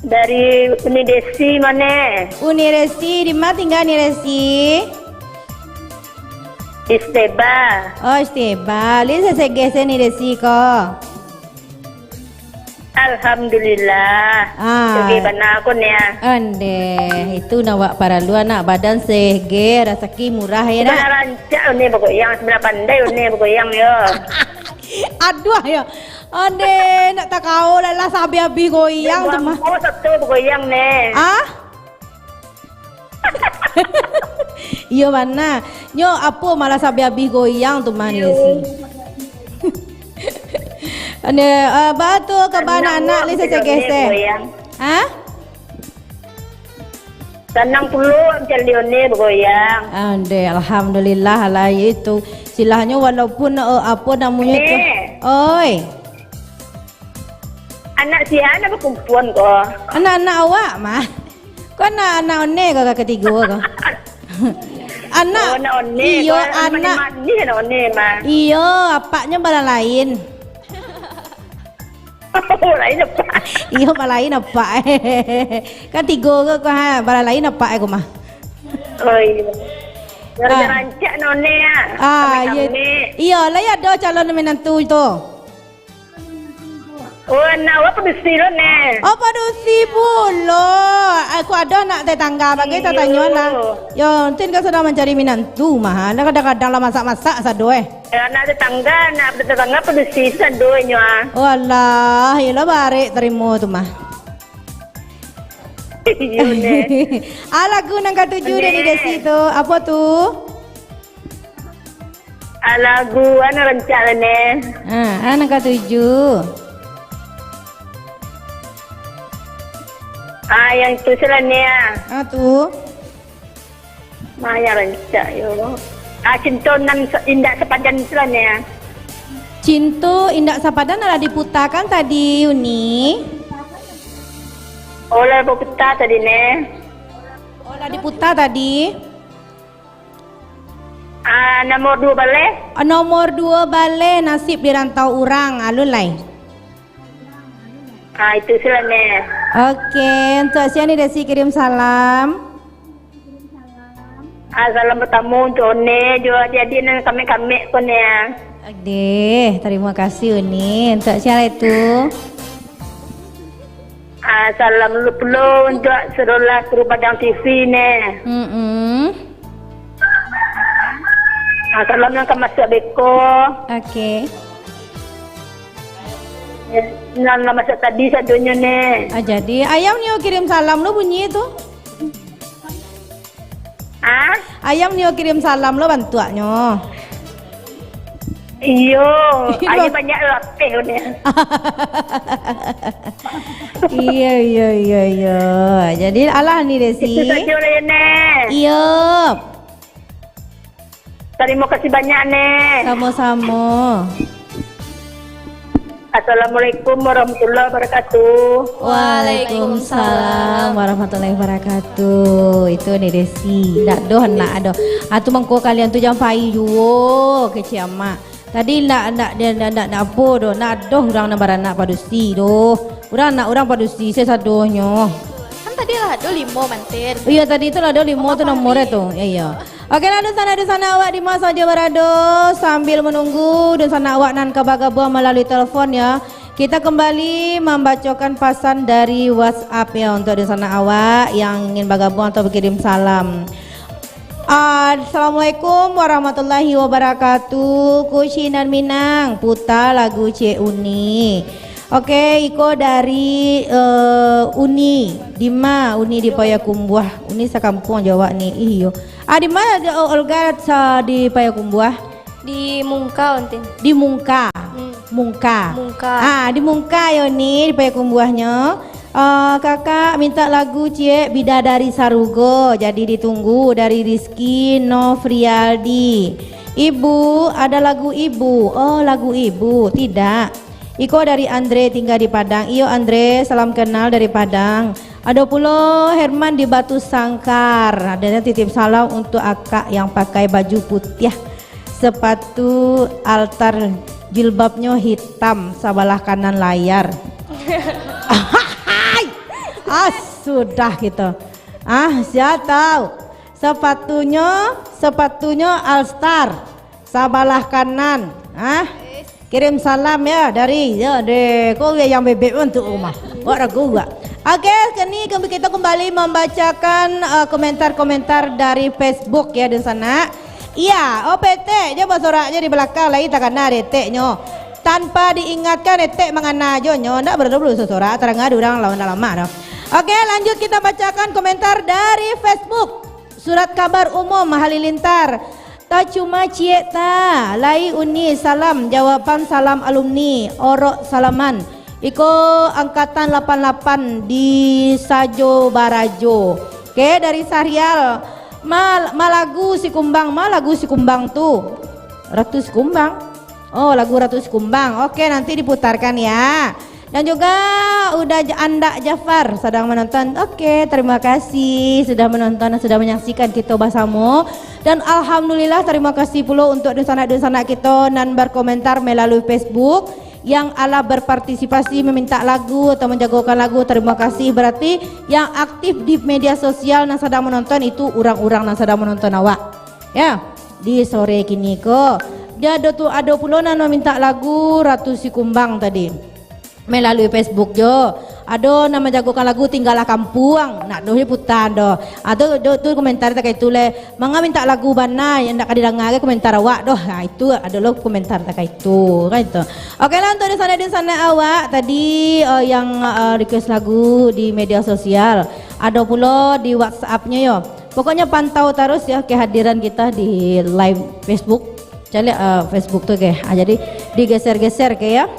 Dari Uni Desi, mane? Uni Desi, di ma tingga Ni Desi? Isteba. Oh, Isteba. Lin sesegeh se Ni Desi ko. Alhamdulillah. Ah. Sugih bana ko ni, ah. Ondeh, itu nan awak paralu, anak badan sehege, rasaki murah, ya, nak? Bana rancak ni bagoyang, sebelah pandai ni bagoyang, yo. Aduh, yo. Ondeh, nak takao lah, lah sabi-abi goyang tu mah. Bambo sato bagoyang ni. Ah? Iyo bana. Nyo apo malah sabi-abi goyang tu mah ni. Iyo. Ane, eh, batua ka bana anak ni sesegeh se. Goyang. Ha? Sanang pulo mancaliak ni bagoyang. Ande, alhamdulillah lah itu. Silahnyo walaupun, eh, apo namonyo tu. Oi. Anak sia nan bakumpuan ko? Anak-anak awak mah. Ko anak-anak One ko, ka katigo ko. Anak, oh, anak One iyo, ko, anak manih-manih anak One mah. Iyo, apaknyo bala lain. Oh, lain apak. Iyo, bala lain apak. Kan tigo ko, ko, ha, bala lain apak ko mah. Oh, iyo. Ah. Rancak-rancak anak One, ah. Ah, iyo. Kami-kami. Iyo, lai ado calon minantu tu. Oh, anak awak padusi lo, neh. Oh, padusi pulo. Aku ado anak tetangga, bagai tatanyo lah. Iyo. Yo, entin kan sadang mancari minantu mah. Nah, kadang-kadang lah masak-masak sado, eh. Ya, anak tetangga, anak tetangga padusi sado nyo, ah. Oh, alah, iyolah barek tarimo tu mah. Iyo, neh. Ah, lagu nan katuju dari Desi tu. Apo tu? Ah, lagu anu rancak lah, neh. Ah, ah, nan katuju. Ah, yang tu se lah, neh, ah. Ah, tu. Ma, yang rancak, yo. Ah, Cinto nan sa-, Indak Sapadan se lah, neh, ah. Cinto Indak Sapadan lah diputarkan tadi, Uni. Oh, lah diputar tadi, neh. Oh, lah diputar tadi. Ah, nomor duo baleh. Ah, nomor duo baleh, Nasib di Rantau Urang, alun lai. Ah, itu se lah, neh. Oke, untuk sia ni Desi kirim salam. Ah, salam pertamo untuk One jo adik-adik nan kamek-kamek ko, neh. Deh, tarimo kasih, Uni. Untuk sia lai tu? Ah, salam dulu pulo untuk sadolah kru Padang T V, neh. Mm-mm. Ah, salam nan ka masuak beko. Oke. Eh, nan lah masuak tadi sadonyo, neh. Ah, jadi, ayam nio kirim salam lo bunyi tu. Ah? Ayam nio kirim salam lo bantuaknyo. Iyo, iyo. Ayam banyak lapeh ni. Iyo, iyo, iyo, iyo. Jadi, alah ni, Desi. Itu sajo lah, yo, neh. Iyo. Tarimo kasih banyak, neh. Samo-samo. Assalamualaikum warahmatullahi wabarakatuh. Waalaikumsalam warahmatullahi wabarakatuh. Itu ni Desi. Ndak doh, ndak doh. Ah, tu mangko kalian tu jan pai juo, kecek amak. Tadi ndak, ndak, ndak, ndak, ndak apo doh. Ndak doh urang nan baranak padusi doh. Urang anak urang padusi sasadonyo. Kan tadi lah ado limo mantir. Iyo, tadi tu lah ado limo tu nomor tu. Iyo, iyo. Oke lah, dunsanak-dunsanak awak di ma sajo barado, sambil manunggu dunsanak awak nan ka bagabuang malalui telepon, yo. Kita kembali mambacokan pasan dari WhatsApp ya, untuk dunsanak awak yang ingin bagabung atau bakirim salam. Assalamualaikum warahmatullahi wabarakatuh. Kucinan Minang, puta lagu Cik Uni. Oke, iko dari, eh, Uni. Dima Uni di Payakumbuah? Uni sakampuang jo awak ni. Iyo. Ah, dima Olga sa-, di Payakumbuah? Di Mungka, Ontin. Di Mungka. Hmm. Mungka. Mungka. Ah, di Mungka yo ni, di Payakumbuahnyo. Ah, kakak minta lagu ciek Bidadari Sarugo, jadi ditunggu dari Rizky Nofrialdi. Ibu, ada lagu Ibu. Oh, lagu Ibu. Tidak. Iko dari Andre, tinggal di Padang. Iyo, Andre, salam kenal dari Padang. Ado pulo Herman di Batu Sangkar. Adanya titip salam untuk akak yang pakai baju putiah, sepatu altar, jilbabnyo hitam, sabalah kanan layar. Ah, sudah gitu. Ah, sia tahu. Sepatunyo, sepatunyo Alstar, sabalah kanan. Ah, kirim salam ya dari, ya, deh, ko yang bebek pun tu rumah. Buat ragu gak. Oke, kini kami, kita kembali membacakan, eh, komentar-komentar dari Facebook ya, di sana. Iya, oh, petek je basorak je di belakang, lai takana deteknyo. Tanpa diingatkan, etek mangana jo nyo, ndak perlu, perlu sosorak, tarang ada urang lawan dak lamak doh. Oke, lanjut kita bacakan komentar dari Facebook. Surat kabar umum Halilintar. Tacuma ciek ta, lai Uni, salam, jawaban salam alumni, orok salaman. Iko angkatan lapan lapan di Sajo Barajo. Oke, dari Sahrial. Ma-, malagu Sikumbang, malagu Sikumbang tu. Ratu Sikumbang. Oh, lagu Ratu Sikumbang. Oke, nanti diputarkan ya. Dan juga udah J-, Andak Jafar sedang menonton. Oke, terima kasih sudah menonton dan sudah menyaksikan kita bersama. Dan alhamdulillah, terima kasih pula untuk dunsanak-dunsanak kita nan berkomentar melalui Facebook yang alah berpartisipasi meminta lagu atau menjagokan lagu. Terima kasih. Berarti yang aktif di media sosial nan sedang menonton itu orang-orang nan sedang menonton awak. Ya, di sore kini ko. Dia ado tu, ado pulo nan minta lagu Ratu Sikumbang tadi. Melalui Facebook jo. Ado nan manjagokan lagu Tinggallah Kampuang. Nak doh je putan doh. Ah, tu, tu, tu komentar takai tu leh. Manga minta lagu bana, yang ndak ka didanga ke komentar awak doh. Ha, itu ado lo komentar takai tu, kan itu. Oke lah, untuk di sana, di sana awak tadi, eh, yang, eh, request lagu di media sosial. Ado pulo di WhatsApp-nyo yo. Pokoknya pantau terus ya kehadiran kita di live Facebook. Caliak, eh, Facebook tu ke. Ah, jadi digeser-geser ke ya.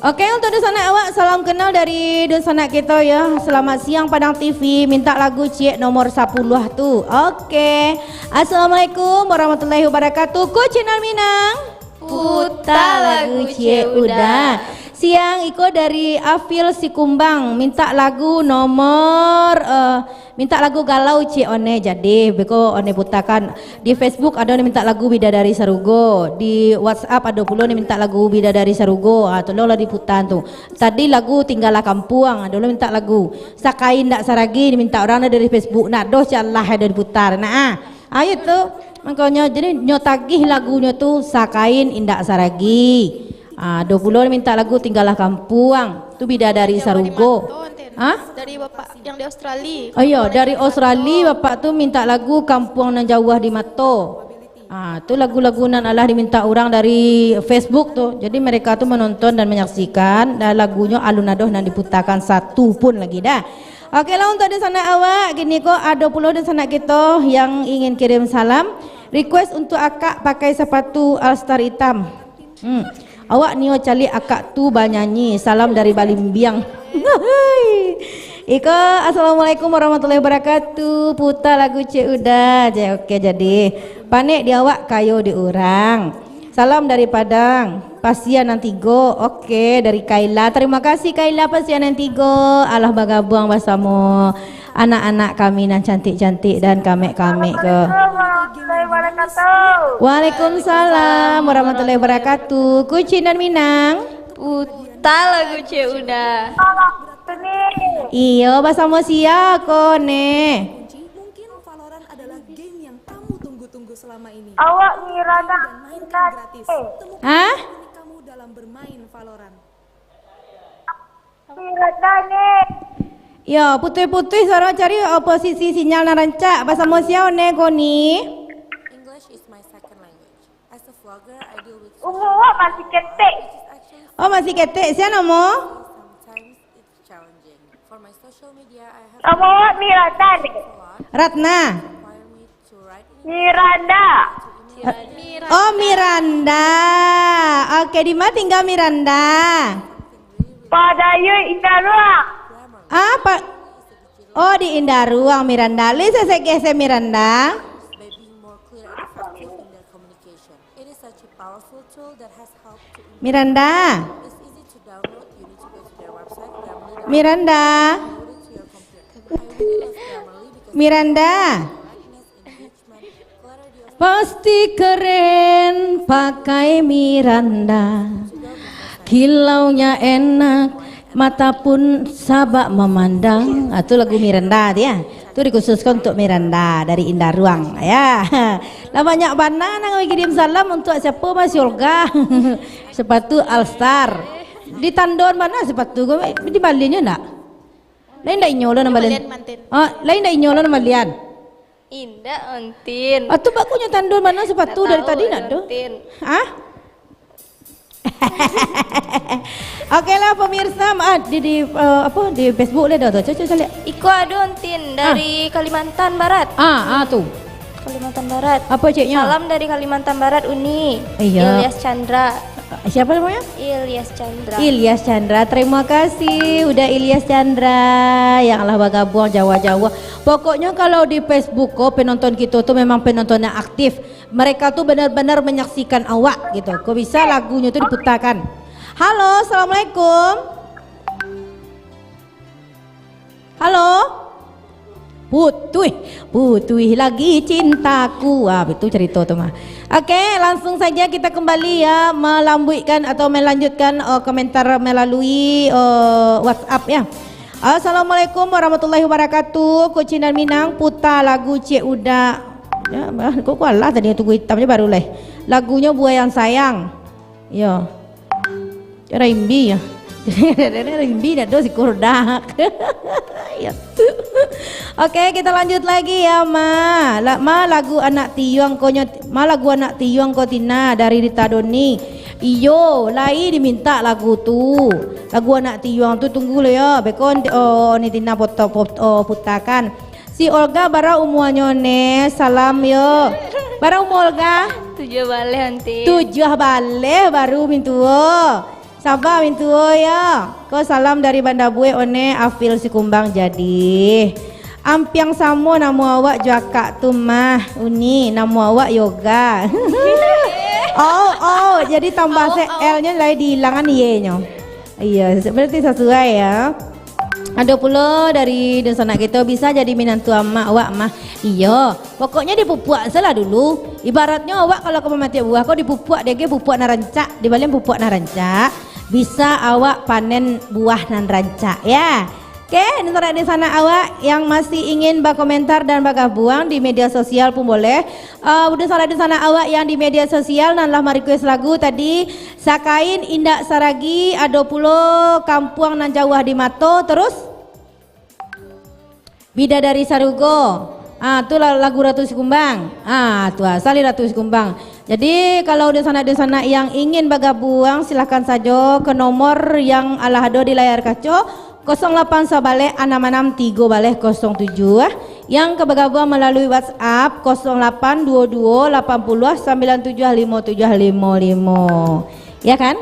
Oke, untuk dunsanak awak, salam kenal dari dunsanak kita ya. Selamat siang Padang T V, minta lagu ciek nomor sapuluah tu. Oke. Assalamualaikum warahmatullahi wabarakatuh. Ko Cik Minang. Puta lagu ciek Uda. Siang iko dari Afil Sikumbang, minta lagu nomor, eh, minta lagu galau ciek One. Jadi, beko One putakan. Di Facebook ado ni minta lagu Bidadari Sarugo, di WhatsApp ado pulo ni minta lagu Bidadari Sarugo. Ah, tolonglah diputar tu. Tadi lagu Tinggallah Kampuang, ado lo minta lagu Sakain Dak Saragi, diminta orang dari Facebook. Nak doh calah ado diputar. Nah, ah. Ah, itu. Makanya, jadi nyo tagih lagunyo tu Sakain Indak Saragi. Ah, ado pulo minta lagu Tinggallah Kampuang. Tu Bidadari Sarugo. Hah? Dari bapak yang di Australia. Oh iyo, dari Australia bapak tu minta lagu Kampuang Nan Jauah di Mato. Ah, tu lagu-lagu nan alah diminta urang dari Facebook tu. Jadi mereka tu menonton dan menyaksikan, dan lagunyo alun ado nan diputakan satu pun lagi dah. Oke lah, untuk di sana awak, kini ko ado pulo di sana kito yang ingin kirim salam. Request untuk akak pakai sepatu All Star hitam. Hmm. Awak nio caliak akak tu banyanyi. Salam dari Balimbiang. Iko, assalamualaikum warahmatullahi wabarakatuh. Puta lagu Cik Uda je. Oke, jadi panek di awak, kayo di urang. Salam dari Padang. Pasian nan tigo. Oke, dari Kaila. Terima kasih Kaila, pasian nan tigo. Alah bagabuang basamo anak-anak kami nan cantik-cantik dan kamek-kamek ko. Assalamualaikum warahmatullahi wabarakatuh. Waalaikumsalam warahmatullahi wabarakatuh. Kucing dan Minang. Puta lagu Cik Uda. Iyo, basamo sia ko, Neh? Mungkin Valorant adalah game yang kamu tunggu-tunggu selama ini. Awak ngira nak main gratis. Hah? Kamu dalam bermain Valorant. Yo, putuih-putuih suaro, cari, uh, posisi sinyal nan rancak. Basamo sia ne ko ni? English is my second language. As a vlogger, I deal with Umur awak masih ketek. Oh, masih ketek. Sia namo? Sometimes it's challenging. For my social media, I have Namo awak Miranda ne. Ratna. Require me to write in Miranda. Oh, Miranda. Oke, di mana tinggal Miranda? Padayuik Indaruang. Ah, pa- Oh, di Indaruang, Miranda. Lai sesek gesek, Miranda. By being more clear and effective in their communication. It is such a powerful tool that has helped to improve. Miranda. It's easy to download. You need to go to their website, Grammarly dot com, Miranda. Download it to your computer. I really love Grammarly because Miranda. Correctness, engagement, clarity of Pasti keren pakai Miranda. Kilaunya enak, mata pun sabak memandang. Ah, tu lagu Miranda tu, ya. Tu dikhususkan untuk Miranda dari Indaruang, ya. Lah banyak bana nan ngirim salam, untuk siapa, Mas Yolga? Sepatu All Star. Di tandon bana sepatu ko, dibalinnyo ndak? Lain ndak inyo lo nan balian? Dibalian mantin. Ah, lain ndak inyo lo nan balian? Indak, Ontin. Ah, tu bak ko nyo tandon bana sepatu dari tadi, ndak do? Ndak tahu, Ontin. Hah? Oke lah, pemirsa, ah, di, di, eh, apa, di Facebook lah dah tu. Cuba, cuba lihat. Iko ado, Ontin, ah, dari Kalimantan Barat. Ah, ah, tu. Kalimantan Barat. Apa ceknya? Salam dari Kalimantan Barat, Uni. Iya. Ilyas Chandra. Siapa namanya? Ilyas Chandra. Ilyas Chandra. Terima kasih udah Ilyas Chandra yang lah bagabuang jauah-jauah. Pokoknya kalau di Facebook ko, penonton kita tu memang penonton yang aktif. Mereka tu benar-benar menyaksikan awak gitu. Kok bisa lagunya tu diputarkan? Halo, assalamualaikum. Halo? Putuih, putuih lagi cintaku. Ah, itu cerita tu mah. Oke, langsung saja kita kembali ya, melambuikan atau melanjutkan, eh, komentar melalui, eh, WhatsApp ya. Assalamualaikum warahmatullahi wabarakatuh. Kucinan Minang, puta lagu Cik Uda. Ya, bah, kok kualah tadi Tugu Hitam je baru leh. Lagunya Buah Yang Sayang. Yo. Rimbi yo. Rimbi dak do si kurdak. Yo. Oke, kita lanjut lagi ya, Ma. La-, Ma, lagu Anak Tiuang ko nyo, Ma, lagu Anak Tiuang ko Tina dari Rita Doni. Iyo, lai diminta lagu tu. Lagu Anak Tiuang tu tunggu lo yo. Beko, oh, ni Tina foto, foto, oh, putakan. Si Olga bara umuanyo ne? Salam yo. Bara umua Olga? Tujuah baleh, Ontin. Tujuah baleh baru mintuo. Saba mintuo yo. Ko salam dari Banda Buek one, Afil Sikumbang jadi. Ampiang samo namo awak jo akak tu mah, Uni, namo awak Yoga. Oh, oh, jadi tambah se L-nyo lai diilangan Y-nyo. Iya, berarti sasuai ya. Ado pulo dari dunsanak kito, bisa jadi minantu amak awak mah. Iyo, pokoknyo dipupuak se lah dulu. Ibaratnyo awak kalau ka mamatiak buah ko dipupuak, dek pupuak nan rancak, dibalian pupuak nan rancak, bisa awak panen buah nan rancak, ya. Oke, dunsanak-dunsanak awak yang masih ingin bakomentar dan bagabuang di media sosial pun boleh. Eh, dunsanak-dunsanak awak yang di media sosial nan lah ma-request lagu tadi, Sakain Indak Saragi, ado pulo Kampuang Nan Jauah di Mato, terus Bidadari Sarugo. Ah, tu la-, lagu Ratu Sikumbang. Ah, tu asal Ratu Sikumbang. Jadi, kalau dunsanak-dunsanak yang ingin bagabuang, silahkan sajo ke nomor yang alah ado di layar kaco, kosong lapan sabaleh anam anam tigo baleh kosong tujuah, yang ka bagabuang malalui WhatsApp kosong lapan duo duo lapan puluah sambilan tujuah limo tujuah limo limo. Ya kan?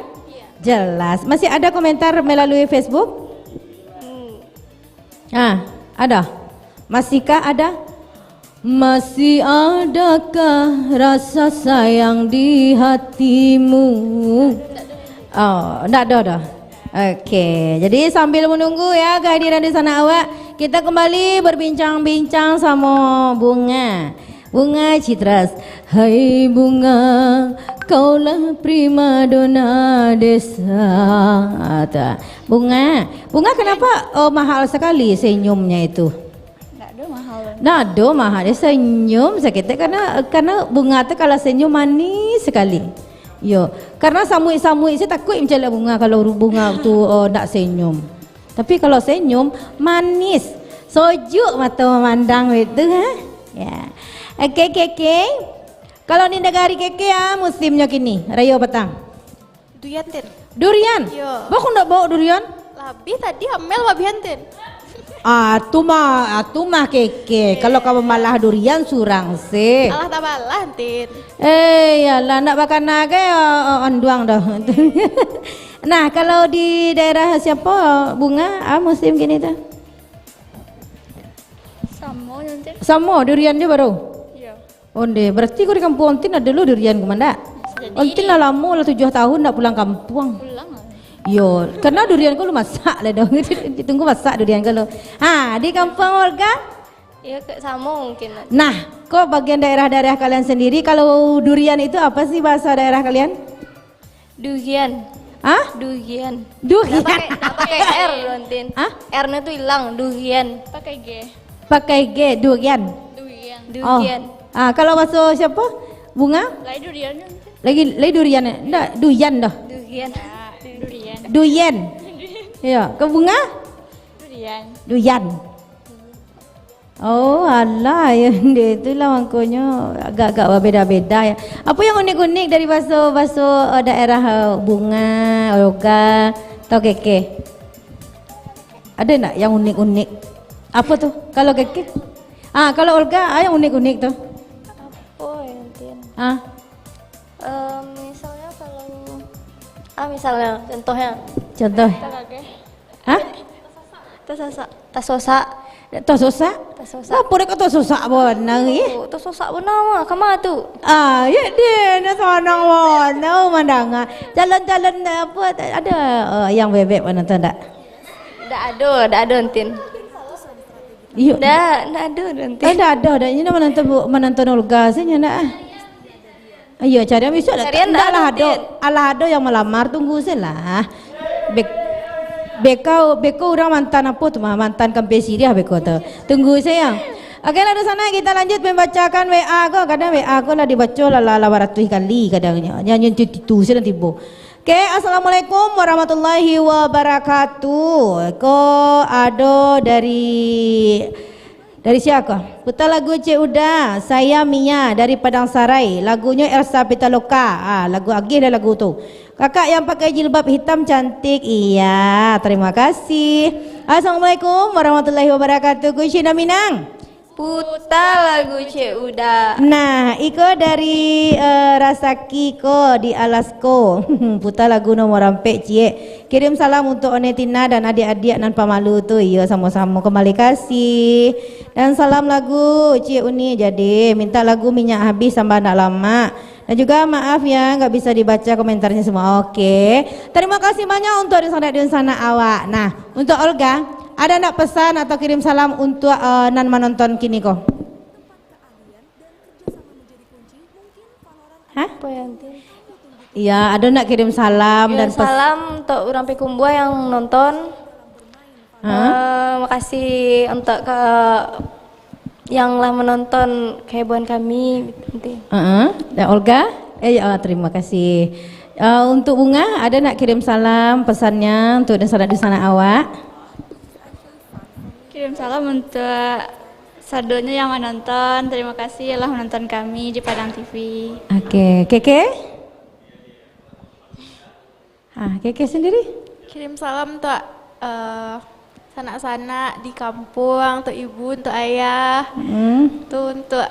Jelas. Masih ada komentar melalui Facebook? Ah, ada. Masihkah ada? Masih adakah rasa sayang di hatimu? Oh, ndak ada dah. Oke, jadi sambil menunggu ya kehadiran dunsanak awak, kita kembali berbincang-bincang sama Bunga. Bunga Citras. Hai Bunga, kaulah primadona desa. Ah, tu. Bunga, Bunga kenapa, oh, mahal sekali senyumnya itu? Ndak ado mahal. Ndak ado mahal, dia senyum saketek karena, karena Bunga tu kalau senyum manis sekali. Yo, karena samuik-samuik saya takut mencalak Bunga kalau Bunga tu, oh, ndak senyum. Tapi kalau senyum, manis. Sojuk mato mamandang itu, ha? Ya. Oke, Keke. Kalau di nagari Keke, ah, musimnyo kini, rayo patang. Durian, Tin. Durian? Iyo. Bako ndak bawa durian? Labiah tadi Amel babihan, Tin. Ah, tu mah, ah, tu mah Keke. Kalau ka mamalah durian surang se. Alah tabalah, Tin. Eh, iyolah, ndak bakana ke, oh, oh, onduang doh. Nah, kalau di daerah siapo, Bunga, ah, musim kini tu? Samo, Tin. Samo, durian jo baru? Iyo. Onde, berarti ko di kampuang Ontin ado lo durian ko, mandak? Bisa jadi. Ontin lah lamo lah, tujuah tahun ndak pulang kampuang. Pulang lah. Yo, karena durian ko lo masak lah dong. Ditunggu masak durian ko lo. Ha, di kampuang Olga? Iyo, ke-, samo mungkin. Nah, ko bagian daerah-daerah kalian sendiri, kalau durian itu apa sih bahasa daerah kalian? Durian. Hah? Durian. Durian. Ndak pakai, ndak pakai R, Tin. Hah? R-nya tu hilang, durian. Pakai G. Pakai G, durian. Durian. Oh. Durian. Ah, kalau baso siapo? Bunga? Lai durian, Tin. Lagi, lai durian, eh? Ndak, duyan doh. Durian. Durian. Duyan. Iyo, ko Bunga? Durian. Duyan. Oh, alah, yo, nde, itulah mangkonyo agak-agak babeda-beda, yo. Apo yang unik-unik dari baso, baso, eh, daerah, eh, Bunga, Olga, atau Keke? Ado ndak yang unik-unik? Apo tu? Kalau Keke? Ah, kalau Olga, ah, yang unik-unik tu. Apo yang, Tin? Ah. Em, misalnya kalau, ah, misalnya, contohnya. Contoh. Hah? Tasosak. Tasosak. Tasosak? Tasosak. Apo dek kau tasosak bana, ih? Oh, tasosak bana mah. Kama tu? Ah, yo deh, nak sanang bana mandanga. Calon-calon apo, ado, eh, yang bebek bana tu ndak? Ndak ado, ndak ado, Tin. Iyo. Ndak, ndak ado, Tin. Eh, ndak ado, ndak. Ini manonton bu-, manonton Olga sajo, ndak, ah. Iyo, carian bisuak lah. Carian ndak lah ado, Tin. Alah ado yang malamar, tunggu se lah. Bek-, beko, beko urang mantan apo tu mah, mantan kampe siriah beko tu. Tunggu se yo. Oke lah, dunsanak, kita lanjut membacakan W A ko. Kadang W A ko lah dibaco lah, lah, lah baratuih kali kadangnyo. Nyo, nyo tu, tu, tu, se lah tibo. Oke, assalamualaikum warahmatullahi wabarakatuh. Ko ado dari Dari sia ko? Puta lagu Cik Uda, Saya Mia dari Padang Sarai. Lagunyo Elsa Pitaloka. Ah, lagu agih lah lagu tu. Kakak yang pakai jilbab hitam cantik. Iya, terima kasih. Assalamualaikum warahmatullahi wabarakatuh. Kunci nan Minang. Puta lagu Cik Uda. Nah, iko dari, eh, Rasaki ko di Alasko. Puta lagu nomor ampek, Ciek. Kirim salam untuk One Tina dan adik-adik nan pamalu tu. Iyo, samo-samo. Kembali kasih. Dan salam lagu Ciek Uni jadi. Minta lagu Minyak Habis Sambah Ndak Lamak. Dan juga maaf ya, nggak bisa dibaca komentarnya semua. Oke. Terima kasih banyak untuk dunsanak-dunsanak awak. Nah, untuk Olga, ada ndak pesan atau kirim salam untuk, eh, nan manonton kini ko? Hah? Apa yang, Tin? Iya, ada nak kirim salam. Kirim dan pes- salam untuk urang Pikumbuah yang nonton. Hah? Eh, makasih untuk ke yang lah menonton kehebohan kami, Tin. Heeh. Dan Olga? Eh, ya, terima kasih. Eh, untuk Bunga, ada nak kirim salam, pesannya untuk dunsanak-dunsanak awak? Kirim salam untuk sadonyo yang menonton. Terima kasih lah menonton kami di Padang T V. Oke, Keke? Ah, Keke sendiri? Kirim salam untuk, eh, sanak-sanak di kampuang, untuk ibu, untuk ayah. Mm. Tu untuk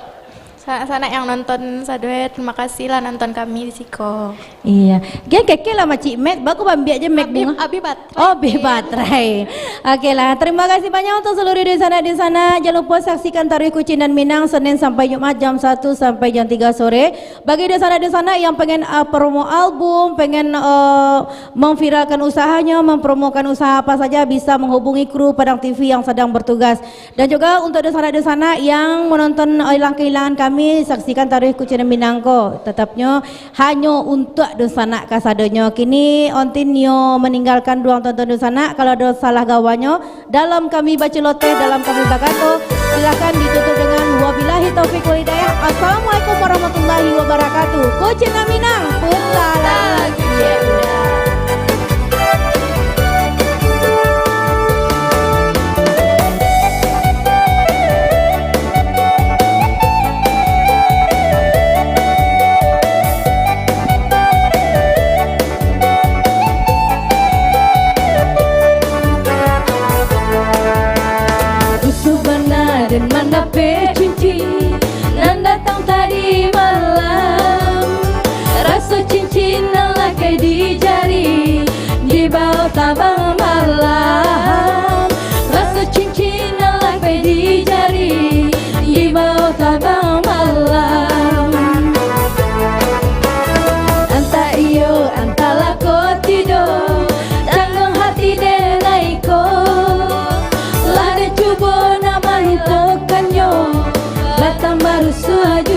sanak-sanak yang nonton sadonyo, terima kasih lah nonton kami di siko. Iya. Gen Keke lah macik mic, baku bambiak je mic Abi, Bunga. Abi baterai. Oh, abi baterai. Oke lah, terima kasih banyak untuk seluruh dunsanak-dunsanak. Jangan lupa saksikan Taruih Kucing dan Minang Senin sampai Jumat jam satu sampai jam tiga sore. Bagi dunsanak-dunsanak yang pengen, uh, promo album, pengen, uh, memviralkan usahanya, mempromokan usaha apa saja, bisa menghubungi kru Padang T V yang sedang bertugas. Dan juga untuk dunsanak-dunsanak yang menonton, eh, hilang kehilangan kami, saksikan Taruih Kucing Minang ko. Tetapnyo hanyo untuk dunsanak kasadonyo. Kini Ontin nio meninggalkan ruang tonton dunsanak. Kalau ada salah gawanyo, dalam kami baceloteh, dalam kami bakato, silahkan ditutup dengan wabillahi taufiq wal hidayah. Assalamualaikum warahmatullahi wabarakatuh. Kucing Minang, putar lagu. Suaju